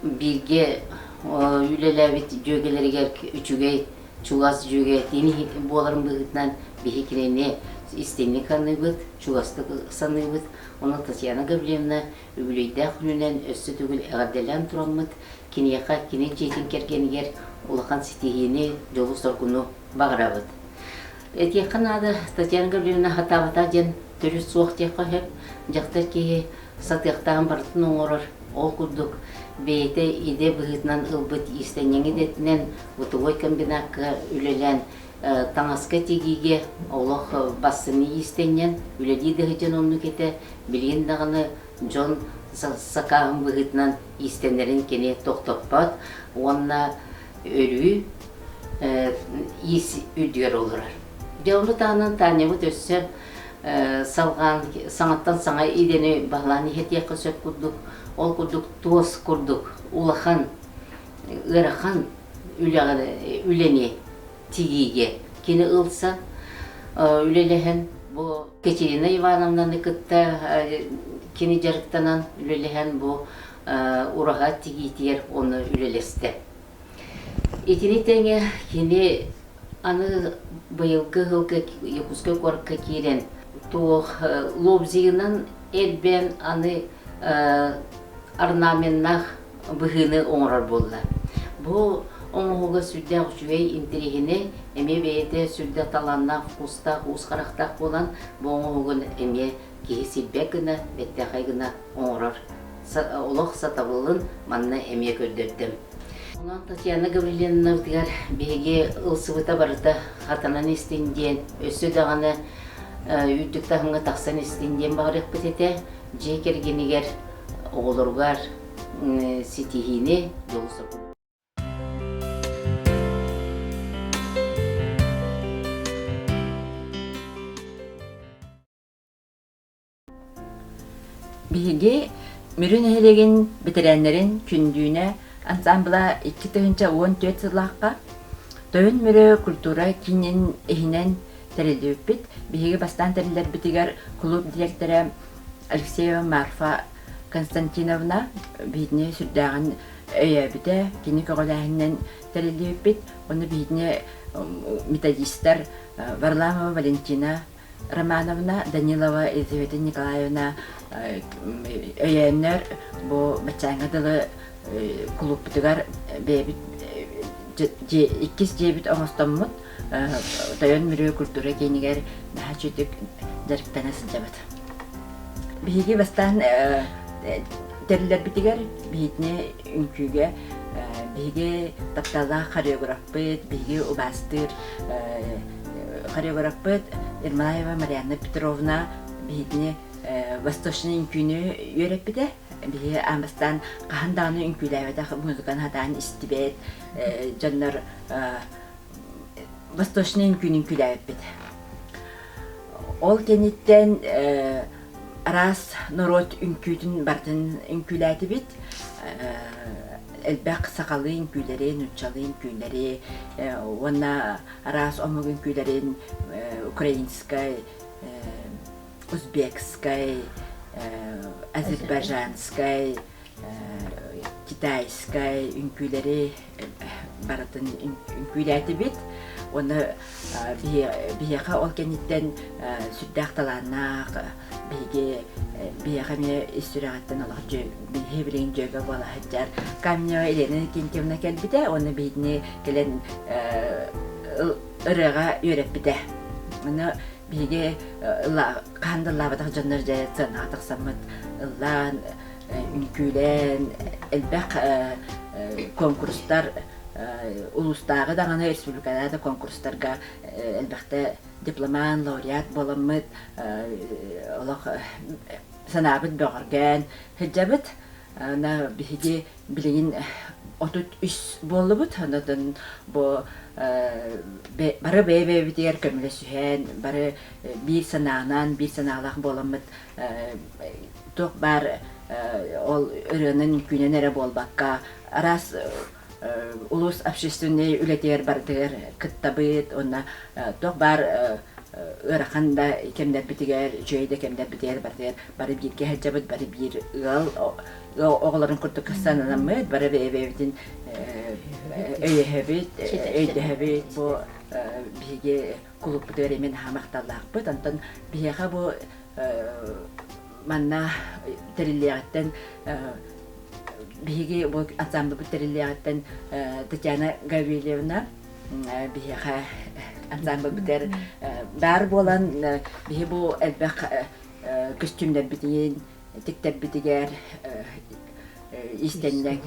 бииргэ үлэлээбит дьүөгэлэригэр үчүгэй чугас дьүөгэтин буоларын быһыытынан биһи кинини истиҥник саныыбыт, чугастык саныыбыт. Онон Татьяна Гаврильевна үбүлүөйдээх күнүнэн өссө төгүл эҕэрдэлээн тураммыт, киниэхэ, кини дьиэтин кэргэнигэр улахан ситиһиини, дьолу-соргуну баҕарабыт. Этиэххэ наада, Татьяна Гаврильевна сатаабата диэн төрүт суох диэххэ сөп. Дьахтар киһи сатыахтааҕын барытын оҥорор. Ол курдук, бэйэтэ идэ быһыытынан ылбыт иистэнньэҥ идэтинэн бытовой комбинакка үлэлээн таҥаска тигиигэ олох бастыҥы иистэнньэн үлэлии да сылдьан оннук этэ. Билигин даҕаны дьон сакааһын быһыытынан иистэнэрин кини тохтоппот уонна өрүү иис үрдүгэр олорор. Дьэ ону таһынан Танябыт өссө салҕаан саҥаттан саҥа идэни баһылаан иһэтиэххэ сөп курдук, ол курдук туос курдук улахан, ыарахан үлэҕэ үлэни тигиигэ кини ылсан үлэлэһэн бу Катерина Ивановнаны кытта кини дьарыктанан үлэлэһэн бу ураһа тигиитигэр ону үлэлэстэ. Итини тэҥэ кини аны быйылгы сылга Якутскай куоракка киирэн туох лобзигынан эрбээн аны орнаменнаах быһыыны оҥорор буолла. Бу оҥоһуга сүрдээх үчүгэй интэриэһинэй, эмиэ бэйэтэ сүрдээх талааннаах, вкустаах, уус харахтаах буолан бу оҥоһугун эмиэ киһи сирбэт гына, бэртээхэй гына оҥорор. Олох сатабылын манна эмиэ көрдөрдүм. Онон Татьяна Гаврильевнабытыгар биһиги ылсыбыта барыта хатанан истин диэн, өссө даҕаны үрдүк таһымҥа тахсан истин диэн баҕарыахпыт этэ. Дьиэ кэргэнигэр, оҕолоругар ситиһиини, дьолу-соргуну. Биһиги Мүрү нэһилиэгин бэтэрээннэрин Күндүүнэ ансаамбыла 2014 сыллаахха Тойон Мүрү культура киинин иһинэн тэриллибиппит. Биһиги бастаан тэриллэрбитигэр кулууп дириэктэрэ Алексеева Марфа Константиновна биһигини сүрдээҕин өйөөбүтэ, кини көҕүлээһининэн тэриллибиппит. Ону биһигини методистар Варламова Валентина Романовна, Данилова Елизавета Николаевна өйөөннөр бу баччааҥҥа дылы кулууппутугар бэйэбит иккис дьиэбит оҥостоммут Тойон Мүрү культура киинигэр наһаа үчүгдүк дьарыктана сылдьабыт. Биһиги бастаан тэриллэрбитигэр биһигини үҥкүүгэ биһиги тапталлаах хореографпыт, биһиги убаастыыр хореографпыт Ермолаева Марианна Петровна биһигини восточный үҥкүүнү үөрэппитэ. Биһиги аан бастаан хаһан даҕаны үҥкүүлээбэтэх музыканы сатаан истибэт дьоннор восточный үҥкүүнү үҥкүүлээбиппит. Ол кэнниттэн. Араас норуот үҥкүүтүн барытын үҥкүүлээтибит. Элбэх сахалыы үҥкүүлэри, нууччалыы үҥкүүлэри уонна араас омук үҥкүүлэрин украинскай, узбекскай, азербайджанскай, китайскай үҥкүүлэри барытын үҥкүүлээтибит. Уонна биһиэхэ ол кэнниттэн сүрдээх талааннаах биһиги биһиэхэ эмиэ ис сүрэҕиттэн олох биһи билигин дьүөгэ буола сылдьар Камнева Елена Иннокентьевна кэлбитэ уонна биһигини кэлэн ырыаҕа үөрэппитэ. Аны биһиги хаһан да ыллаабатах дьоннор дьэ сыанаҕа тахсаммыт ыллаан үҥкүүлээн элбэх конкурстар улуустааҕы даҕаны республикалааҕы да конкурстарга элбэхтэ дипломан, лауреат буоламмыт олох санаабыт бөҕөргөөн сылдьабыт. Ана биһиги билигин 33 буоллубут. Онон бу бары бэйэ-бэйэбитигэр көмөлөсүһэн, бары биир санаанан, биир санаалаах буоламмыт туох баар ол ырыанан үҥкүүнэн эрэ буолбакка, араас улуус общественнай үлэтигэр барытыгар кыттабыт уонна туох баар ыарахан да кэмнэрбитигэр, үчүгэй да кэмнэрбитигэр барытыгар бары бииргэ сылдьабыт, бары биир ыал оҕолорун курдук сананаммыт, бары бэйэ-бэйэбитин өйөһөбүт, өйдөһөбүт. Бу биһиги кулууппутугар эмиэ наһаа махталлаахпыт. Онтон биһиэхэ бу манна тэриллиэҕиттэн биһиги бу ансамблбыт тэриллиэҕиттэн Татьяна Гаврильевна биһиэхэ ансамблбытыгар баар буолан биһи бу элбэх көстүүмнэрбитин тиктэрбитигэр иистэнньэҥ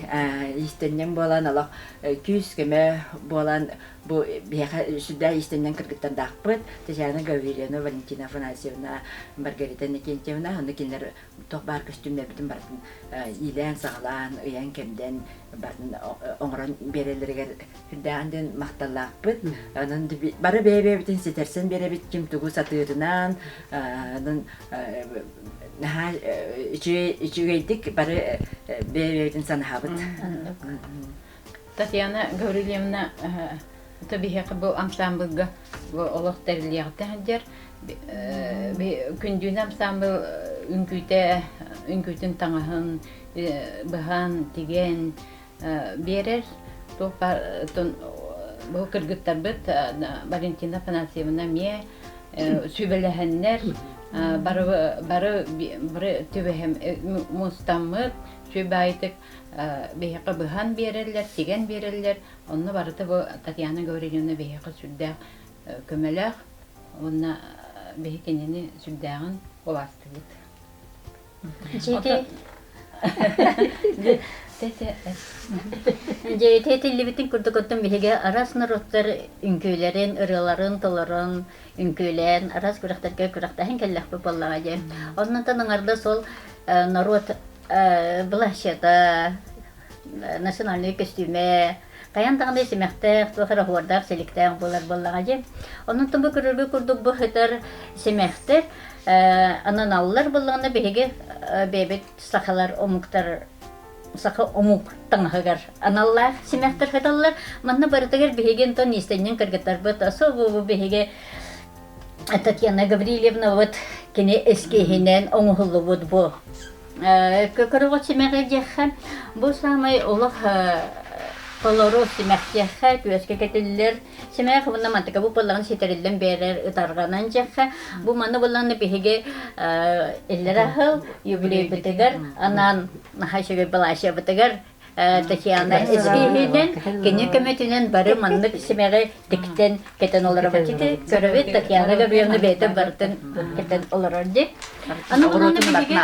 иистэнньэҥ буолан олох күүс-көмө буолан бу биһиэхэ сүрдээх иистэнньэҥ кыргыттардаахпыт Татьяна Гаврильевна, Валентина Афанасьевна, Маргарита Иннокентьевна онно кинилэр туох баар көстүүмнэрбитин барытын иилээн-саҕалаан, ыйан-кэрдэн барытын оҥорон биэрэллэригэр сүрдээҕин диэн махталлаахпыт. Онон бары бэйэ-бэйэбитин ситэрсэн биэрэбит, ким тугу сатыырынан, онон наһаа үчүгэйдик бары бэйэ-бэйэбитин санаһабыт. Татьяна Гаврильевна биһиэхэ бу ансамблга бу олох тэриллиэхтэ сылдьар. Күндүүнэ ансамбл үҥкүүтэ үҥкүүтүн таҥаһын быһан, тигэн биэрэр. Туох баар бу кыргыттарбыт Валентина Афанасьевна эмиэ сүбэлэһэннэр бары бары бары түбэһэм мустаммыт сүбэайтык биһиэхэ быһан биэрэллэр, тигэн биэрэллэр. Онно барыта бу Татьяна Гаврильевна биһиэхэ сүрдээх көмөлөөх уонна биһи кинини сүрдээҕин убаастыыбыт. Дьэ, ити этиллибитин курдук оттон биһиги араас норуоттар үҥкүүлэрин, ырыаларын толорон, үҥкүүлээн, араас күрэхтэргэ күрэхтэһэн кэллэхпит буоллаҕа дии. Оннуттан аҥардас ол норуот былаһчата, национальнай көстүүмэ, хайаан даҕаны симэхтээх, туох эрэ оһуордаах, силиктээх буолар буоллаҕа дии. Онон бу көрөргө курдук бу сытар симэхтэр ананаллар буоллаҕына биһиги бэйэбит сахалар омуктар саха омук таҥаһыгар аналлаах симэхтэр сыталлар. Манна барытыгар биһиги онтон иистэнньэҥ кыргыттарбыт особо биһиги Татьяна Гаврильевна вот кини эскиһинэн оҥоһуллубут бу Көкөрөҕө симэҕи диэххэ, бу саамай олох толору симэх диэххэ, күөскэ кэтиллэр симэх уонна мантыка бу буоллаҕын ситэриллэн биэрэр ытарҕанан диэххэ. Бу маны буоллаҕына биһиги иллэр аһыл юбилейбытыгар анаан наһаа үчүгэй балаачыйабытыгар Татьяна эскиһинэн кини көмөтүнэн бары маннык симэҕи тиктэн кэтэн олоробут. Ити көрөбүт Татьяна Гавриловна бэйэтэ барытын кэтэн олорор дии. Аны буланы биһиги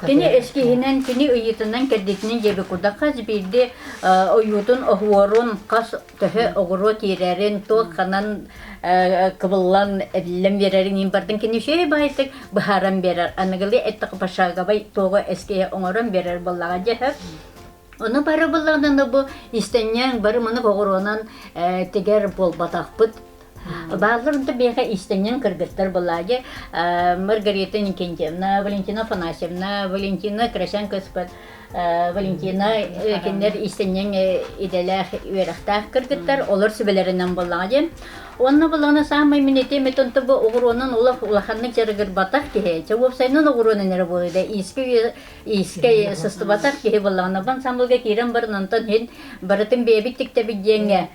кини эскиһинэн, кини ыйыытынан кэрдитинэн диэби курдук хас биирди ойуутун, оһуорун, хас төһө оҕуруо киирэрин, туох ханан кыбыллан эбиллэн биэрэрин иин бардын кини үчүгэй баайытык быһааран биэрэр. Аныгылыы эттэххэ пошаговай туоҕу эскиһи оҥорон биэрэр буоллаҕа дьэ. Ону бары буллаҕына бу истэнньэҥ бары маны оҕуруонан тигэр буолбатахпыт. Бааллар онто биэхэ иистэнньэҥ кыргыттар былааги Маргарита Никентьевна, Валентина Афанасьевна, Валентина Красян-Кыспат, Валентина кинилэр иистэнньэҥ идэлээх үөрэхтээх кыргыттар олор сүбэлэринэн буоллаҕа диэн. Уонна буллаҕына саамай мин этиэм этэ онто бу оҕуруонан олох улаханнык дьарыгырбатах киһи, чэ уопсайынан оҕуруонан эрэ буолуо да иискэ иискэ сыстыбатах киһи буоллаҕына бу ансамблга киирэн баран онтон иһин барытын бэйэбит тиктэбит диэҥҥэ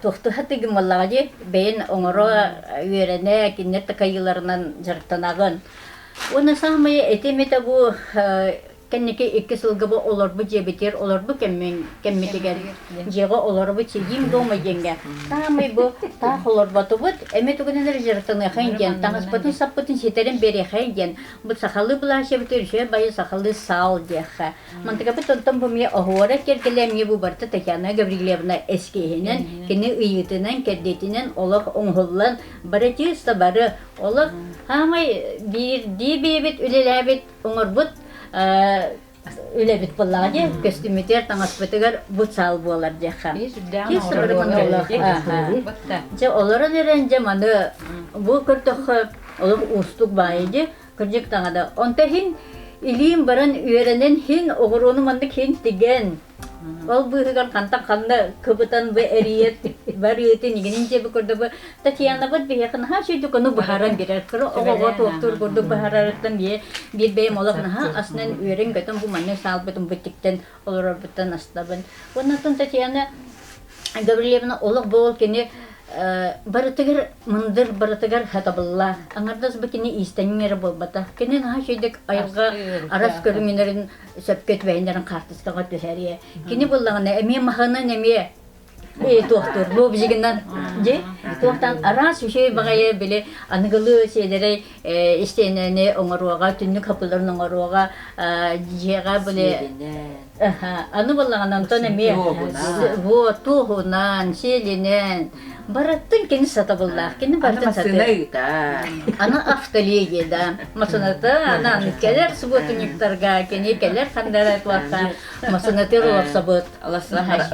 туохтуһа тыгын буоллаҕа дии бэйэн оҥоро үөрэнэ кинилэр такайыыларынан дьарыктанаҕын. Уонна саамай этим этэ бу кэнники икки сылга бу олорбут дьиэбитигэр олорбут кэммитигэр дьиэҕэ олоробут сидим дома диэҥҥэ саамай бу таах олорботубут эмэ тугунан эрэ дьарыктаныахайын диэн таҥаспытын саппытын ситэрин биэриэхэйин диэн бу сахалыы былаачыйабыт үчүгэй байы сахалыы саал диэххэ мантыкабыт онтон бу эмиэ оһуора киэргэлэ эмиэ бу барыта Татьяна Гаврильевна эскиһинэн кини ыйыытынан кэрдиитинэн олох оҥоһуллан бары чисто бары олох хаамай биирдии бэйэбит үлэлээбит оҥорбут үлэбит буоллаҕа дии көстүүммүтүгэр таҥаспытыгар бу саал буолар диэххэ дьэ олорон эрэн дьэ маны бу көрдөххө олох уустук баайы дии кырдьык даҕаны онто иһин илиим баран үөрэнэн иһин оҕуруону маннык иһин тигэн Ол быыһыгар хантан ханна кыбытан бу эрийэ барыытын игинин дьиэби курдук Татьянабыт биһиэхэ наһаа үчүгүйдүк ону быһааран биэрэр. Кыра оҕоҕо туохтуур курдук быһаарарыттан бие биир бэйэм олох наһаа асынан үөрэн-көтөн бу маннык саалбытын бу олорорбуттан астабын. Уоннаттан Татьяна Гаврильевна олох бу ол кини барытыгар мындыр барытыгар хатабыллаах. Аҥардас бу кини иистэнньэҥ эрэ буолбатах. Кини наһаа үчүгэйдик айылҕа арас көрүҥүнэрин сөпкө түбэһиннэрин хаартыскаҕа түһэриэ. Кини буоллаҕына эмиэ маһынан эмиэ туохтуур лобзигынан дьи туохтан араас үчүгэй баҕайы били аныгылыы сиэдэрэй истиэнэни оҥоруоҕа түннүк хапыларын оҥоруоҕа дьиэҕэ били аны буоллаҕына онтон эмиэ вот туоһунан сиэлинэн Барыттын кини сатабыллаах, кини барытын сатыыр. Аны автоледи да. Масыната аны кэлэр субботунниктарга кини кэлэр хандара туохха масынатыр олорсобут.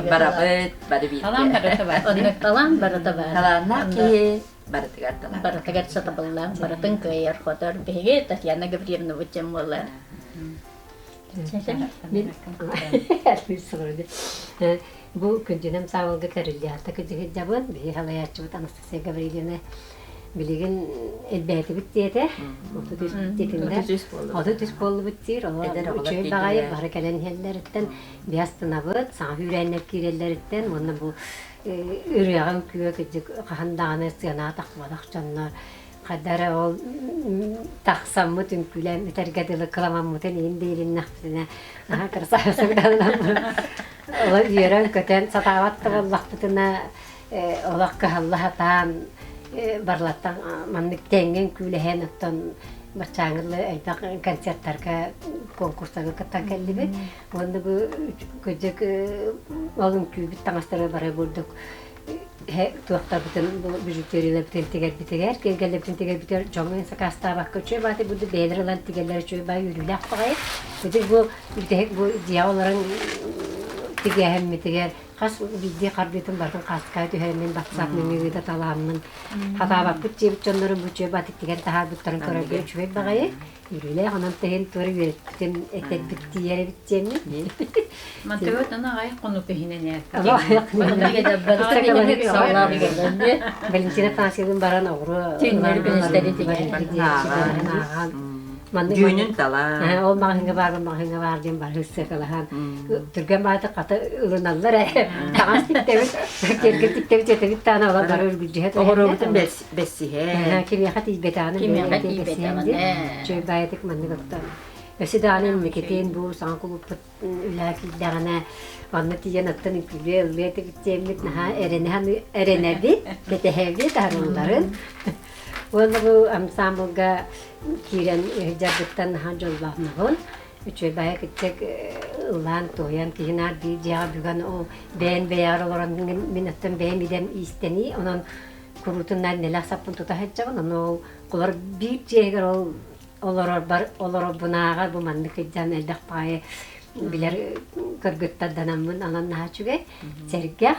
Барабыт, бары бииргэ. Талаан барыта бар. Оннук талаан барыта бар. Талааннаах киһи барытыгар талаан. Барытыгар сатабыллаах, барытын кыайар хотор. Биһиги Татьяна Гаврильевна бутем буолар. Мин Бу күндүнэм саабылга тэриллиэхтэ кыдьыгыдьабын, биһи салайааччыбыт Анастасия Гаврильевна билигин элбээтибит диэтэ. 33 диэтиннэр. 33 буоллубут диир. Үчүгэй баҕайы бары кэлэн иһэллэриттэн биһи астынабыт, саҥа күүрээннэр киирэллэриттэн уонна бу ырыаҕа үҥкүүгэ кырдьык хаһан даҕаны сыанаҕа тахсыбатах дьоннор Хайда эрэ ол тахсаммыт үҥкүүлээн бүтэргэ дылы кыламаммытын иһин биэриннэхпитинэ наһаа красавица Олох үөрэн-көтөн сатаабат да буоллахпытына олох кыһалла сатаан барлаттан маннык тэҥҥэ үҥкүүлэһэн оттон баччааҥҥы элбэх концерттарга конкурстарга кыттан кэллибит уонна бу кырдьык ол үҥкүүбүт таҥастара бары бурдук туохтарбытын бу бижутерияларбытын тигэрбитигэр, киэргэллэрбитин тигэрбитигэр дьоҥҥо сакаастаабакка үчүгэй баҕайытык бурдук бэйэлэрэ ылан тигэллэрэ үчүгэй баҕайы үөрүүлээх баҕайы. Ити бу бүтэһик бу дьиэҕэ олорон тигээһиммитигэр хас биирдии хардыытын барытын хаастыкаҕа түһэрэммин батсаап нөҥүө ыыта талааммын хатаабаппыт диэбит дьоннорум бу үчүгэй баҕайытык тигэн таһаарбыттарын көрөргө үчүгэй баҕайы. Үөрүүлээх онон тэһин туора үөрэппитим этэрбит тиийэр эбит диэммин. Мантыгыт аны аҕай хонук иһинэн Валентина Афанасьевна баран оҕуруо Дүүнүн талаан. Ол маҕаһыыҥҥа баар, маҕаһыыҥҥа баар диэн бары сыакалаһан түргэн бааты хата ылыналлар ээ. Таҥас тиктэбит, киэргэл тиктэбит, этэбит таана олор бары үргүлдьүһэ Оҕуруобутун бэссиһэ. Кимиэхэ тиийбэтэҕинэ Кимиэхэ тиийбэтэҕинэ. Үчүгэй баайытык маннык оттон. Өссө даҕаны инникитин бу саҥа кулууппут үлэҕэ киирдэҕинэ онно тиийэн оттон үҥкүүлүө ыллыа этибит диэммит наһаа эрэнэ эрэнэбит, кэтэһэбит арылларын. Уонна бу ансаамбылга киирэн дьарбыттан наһаа дьоллоохнобун. Үчүгэй баайа кыччык ыллаан-туойан киһи наар биир дьиэҕэ бүгэн ол бэйэн бэйэҕэр олорон мин оттон бэйэм идэм иистэнии онон куруутун наар нэлэх саппын тута сылдьабын ону ол олор биир дьиэһигэр ол олорорбор олорорбунааҕар бу маннык сылдьан элбэх баҕайы билэр кыргыттарданаммын анан наһаа үчүгэй сэргэх.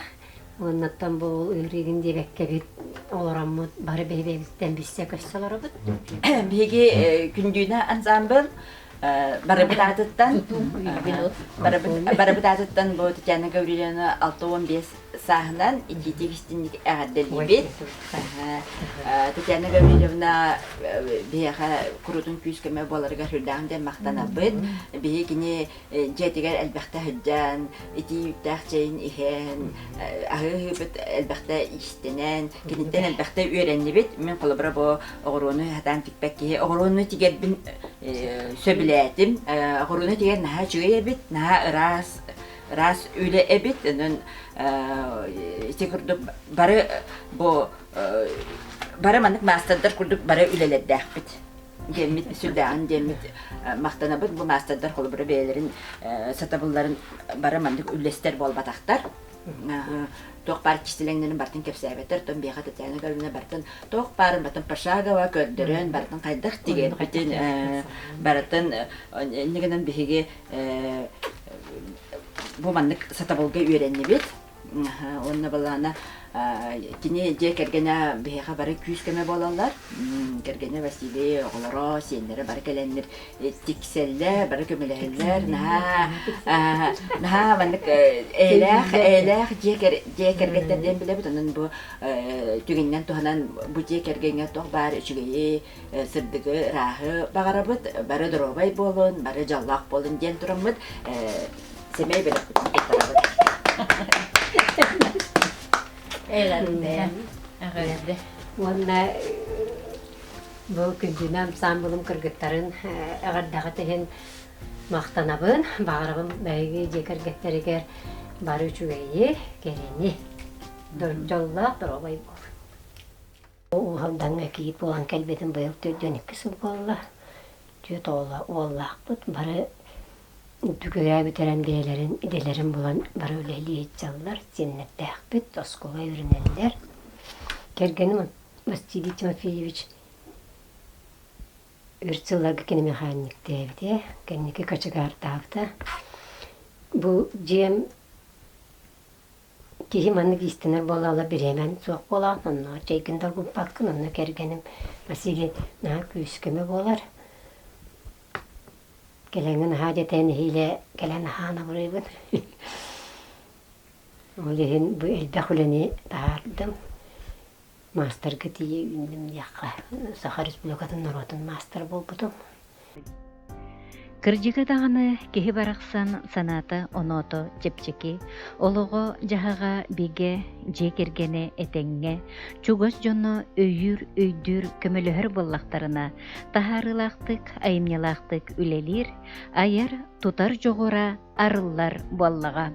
Уоннаттан бу ол ыарыыгын диэбэккэбит олороммут бары бэйэ-бэйэбититтэн билсэ-көрсө олоробут. Биһиги Күндүүнэ ансаамбыл барыбыт аатыттан барыбыт аатыттан бу Татьяна Гаврильевна 65 сааһынан итиитик истинник эҕэрдэлиибит. Татьяна Гаврильевна биһиэхэ курутун күүс-көмө буоларыгар сүрдээҕин диэн махтанабыт. Биһи кини дьиэтигэр элбэхтэ сылдьан, итии үүттээх чэйин иһэн, аһыы-аһыыбыт элбэхтэ иистэнэн, киниттэн элбэхтэ үөрэннибит. Мин холобура бу оҕуруону сатаан тикпэт киһи оҕуруону тигэрбин сөбүлээтим. Оҕуруону тигэр наһаа үчүгэй эбит, наһаа ыраас ыраас үлэ эбит. Онон ити курдук бары бу бары маннык маастардар курдук бары үлэлэрдээхпит диэммит сүрдээҕин диэммит махтанабыт. Бу маастардар холобура бэйэлэрин сатабылларын бары маннык үллэстэр буолбатахтар. Туох баар кистэлэҥнэрин барытын кэпсээбэттэр. Оттон биһиэхэ Татьяна Гавриловна барытын туох баарын барытын пошагово көрдөрөн, барытын хайдах тигэрбитин барытын инньэ гынан биһиги бу маннык сатабылга үөрэннибит. Уонна балаана кини дьиэ кэргэнэ биһиэхэ бары күүс-көмө буолаллар. Кэргэнэ Василий, оҕолоро, сиэннэрэ бары кэлэннэр тиксэллэр, бары көмөлөһөллөр. Наһаа наһаа маннык эйэлээх эйэлээх дьиэ дьиэ кэргэттэр диэн билэбит. Онон бу түгэнинэн туһанан бу дьиэ кэргэҥҥэ туох баар үчүгэйи, сырдыгы, ырааһы баҕарабыт. Бары доруобай буолун, бары дьоллоох буолун диэн тураммыт сэмэй бэлэхпитин туттарабыт. Эҕэрдэ. Эҕэрдэ. Уонна бу күндүнэ ансаамбылым кыргыттарын эҕэрдэҕит иһин махтанабын. Баҕарабын биһиги дьиэ кэргэттэригэр бары үчүгэйи, кэрэни, дьоллоох доруобай буолун. Уһалдаҥҥа кийиит буолан кэлбитим быйыл 42 сыл буолла. Түөрт уоллаахпыт бары Үрдүк бүтэрэн бэйэлэрин идэлэрин булан бары үлэлии сылдьаллар, сиэннэрдээхпит, оскуола үөрэнэллэр. Кэргэним Василий Тимофеевич өр сылларга кини механиктээбитэ, кэнники кочегардаабыта. Бу дьиэм киһи маннык иистэнэр буолла бириэмэм суох буолаҕын, онно чэйгин долгуппаккын, онно кэргэним Василий наһаа күүс-көмө буолар. Кэлэҥҥин аһаа дэтэн нэһиилэ кэлэн аһаан абырыыбын. Ол иһин бу элбэх үлэни таһаардым. Маастарга тиийэ үүннүм диэххэ. Саха Республикатын норуотун маастара буолбутум. Кырдьыга даҕаны киһи барахсан санаата-оноото чэпчэки, олоҕо-дьаһаҕа бигэ, дьиэ кэргэнэ этэҥҥэ, чугас дьоно өйүүр, өйдүүр, көмөлөһөр буоллахтарына, таһаарыылаахтык, айымньылаахтык үлэлиир, айар, тутар дьоҕура арыллар буоллаҕа.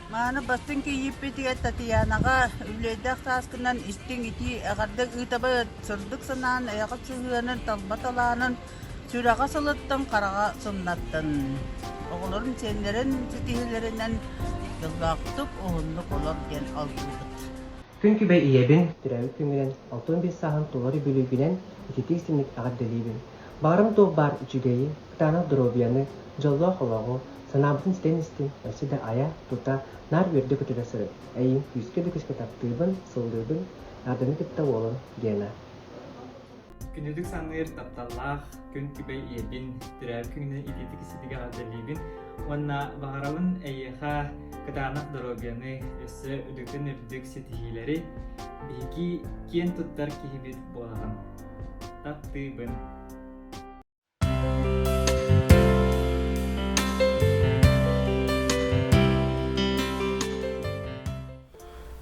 Мааны бастыҥ кийииппитигэр Татьянаҕа үбүлүөйдээх сааскынан истиҥ итии эҕэрдэ ыытабыт, сырдык санаан эйэҕэ сыһыанын, талба талаанын сүрэҕэ сылыттан, хараҕа сымнаттын. Оҕолорун сиэннэрин ситиһиилэринэн дьоллоохтук, уһуннук олор диэн алгыыбыт. Күн күбэй ийэбин, төрөөбүт күҥҥүнэн, 65 сааһын туолар үбүлүөйгүнэн ититик-истиҥник эҕэрдэлиибин. Баҕарым туох баар үчүгэйи, кытаанах доруобуйаны, дьоллоох олоҕу, санаабытын ситэн истин, өссө да айа, тута, наар үөрдэ-көтүтэ сырыт. Эйигин күүскэ да күүскэ таптыыбын, сыллыыбын, Арданы кытта уолун Гена. Күнүдүк саныыр тапталлаах күн күбэй ийэбин, төрөөбүт күҥүнэн итиитик иститик эҕэрдэлиибин уонна баҕарабын эйиэхэ кытаанах доруобуйаны, өссө үрдүктэн үрдүк ситиһиилэри, биһиги киэн туттар киһибит буолаҕын. Таптыыбын.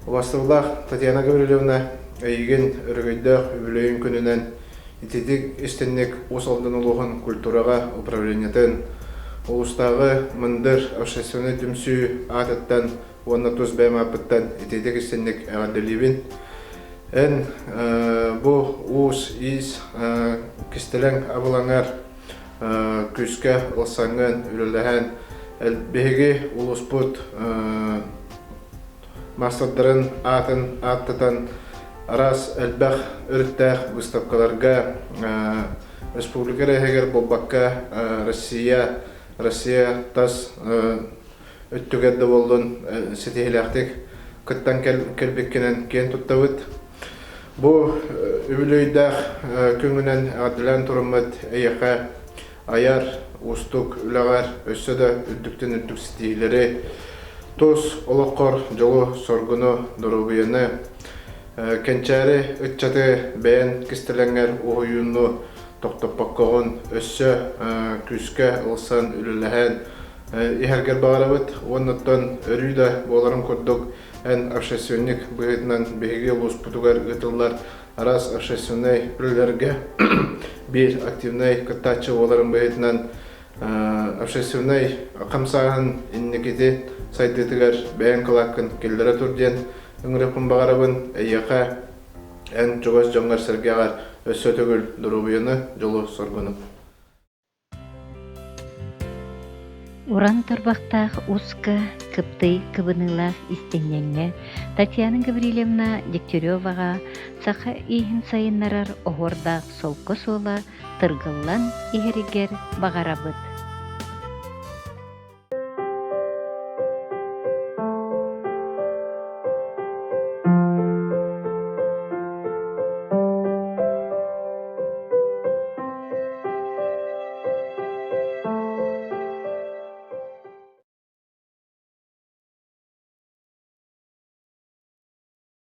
Убастабыллаах Татьяна Гаврильевна, эйигин өрөгөйдөөх үбүлүөйүн күнүнэн ититик истинник Уус Алдан улууһун культураҕа управлениетын, улуустааҕы Мындыр общественнай түмсүү аатыттан уонна тус бэйэм ааппыттан ититик истинник эҕэрдэлиибин. Эн бу уус-иис кистэлэҥ абылаҥар күүскэ ылсаҥҥын, үлэлэһэн, биһиги улууспут маастардарын аатын ааттатан араас элбэх өрүттээх выставкаларга республика эрэ иһигэр буолбакка Россия, Россия тас өттүгэр да буоллун ситиһиилээхтик кыттан кэлбиккинэн киэн туттабыт. Бу үбүлүөйдээх күҥүнэн эҕэрдэлээн тураммыт эйиэхэ айар, уустук үлэҕэр өссө да үрдүктэн үрдүк ситиһиилэри, тус олоххор дьолу-соргуну, доруобуйаны, кэнчээри ыччаты бэйэн кистэлэҥҥэр уһуйууну тохтоппоккоҕун өссө күүскэ ылсан үлэлэһэн иһэргэр баҕарабыт уонна оттон өрүү да буоларын курдук эн общественник быһыытынан биһиги улууспутугар ыытыллар араас общественнай үлэлэргэ биир активнай кыттааччы буоларын быһыытынан общественнай хамсааһын инникити сайдыытыгар бэйэҥ кылааккын киллэрэ тур диэн ыҥырыахпын баҕарабын. Эйиэхэ эн чугас дьоҥҥор-сэргэҕэр өссө төгүл доруобуйаны, дьолу-соргуну. Уран тарбахтаах уска, кыптый кыбыныылаах истинньэҥҥэ Татьяна Гаврильевна Дегтяреваҕа саха ииһин сайыннарар оһуордаах солко суола тыргыллан иһэригэр баҕарабыт.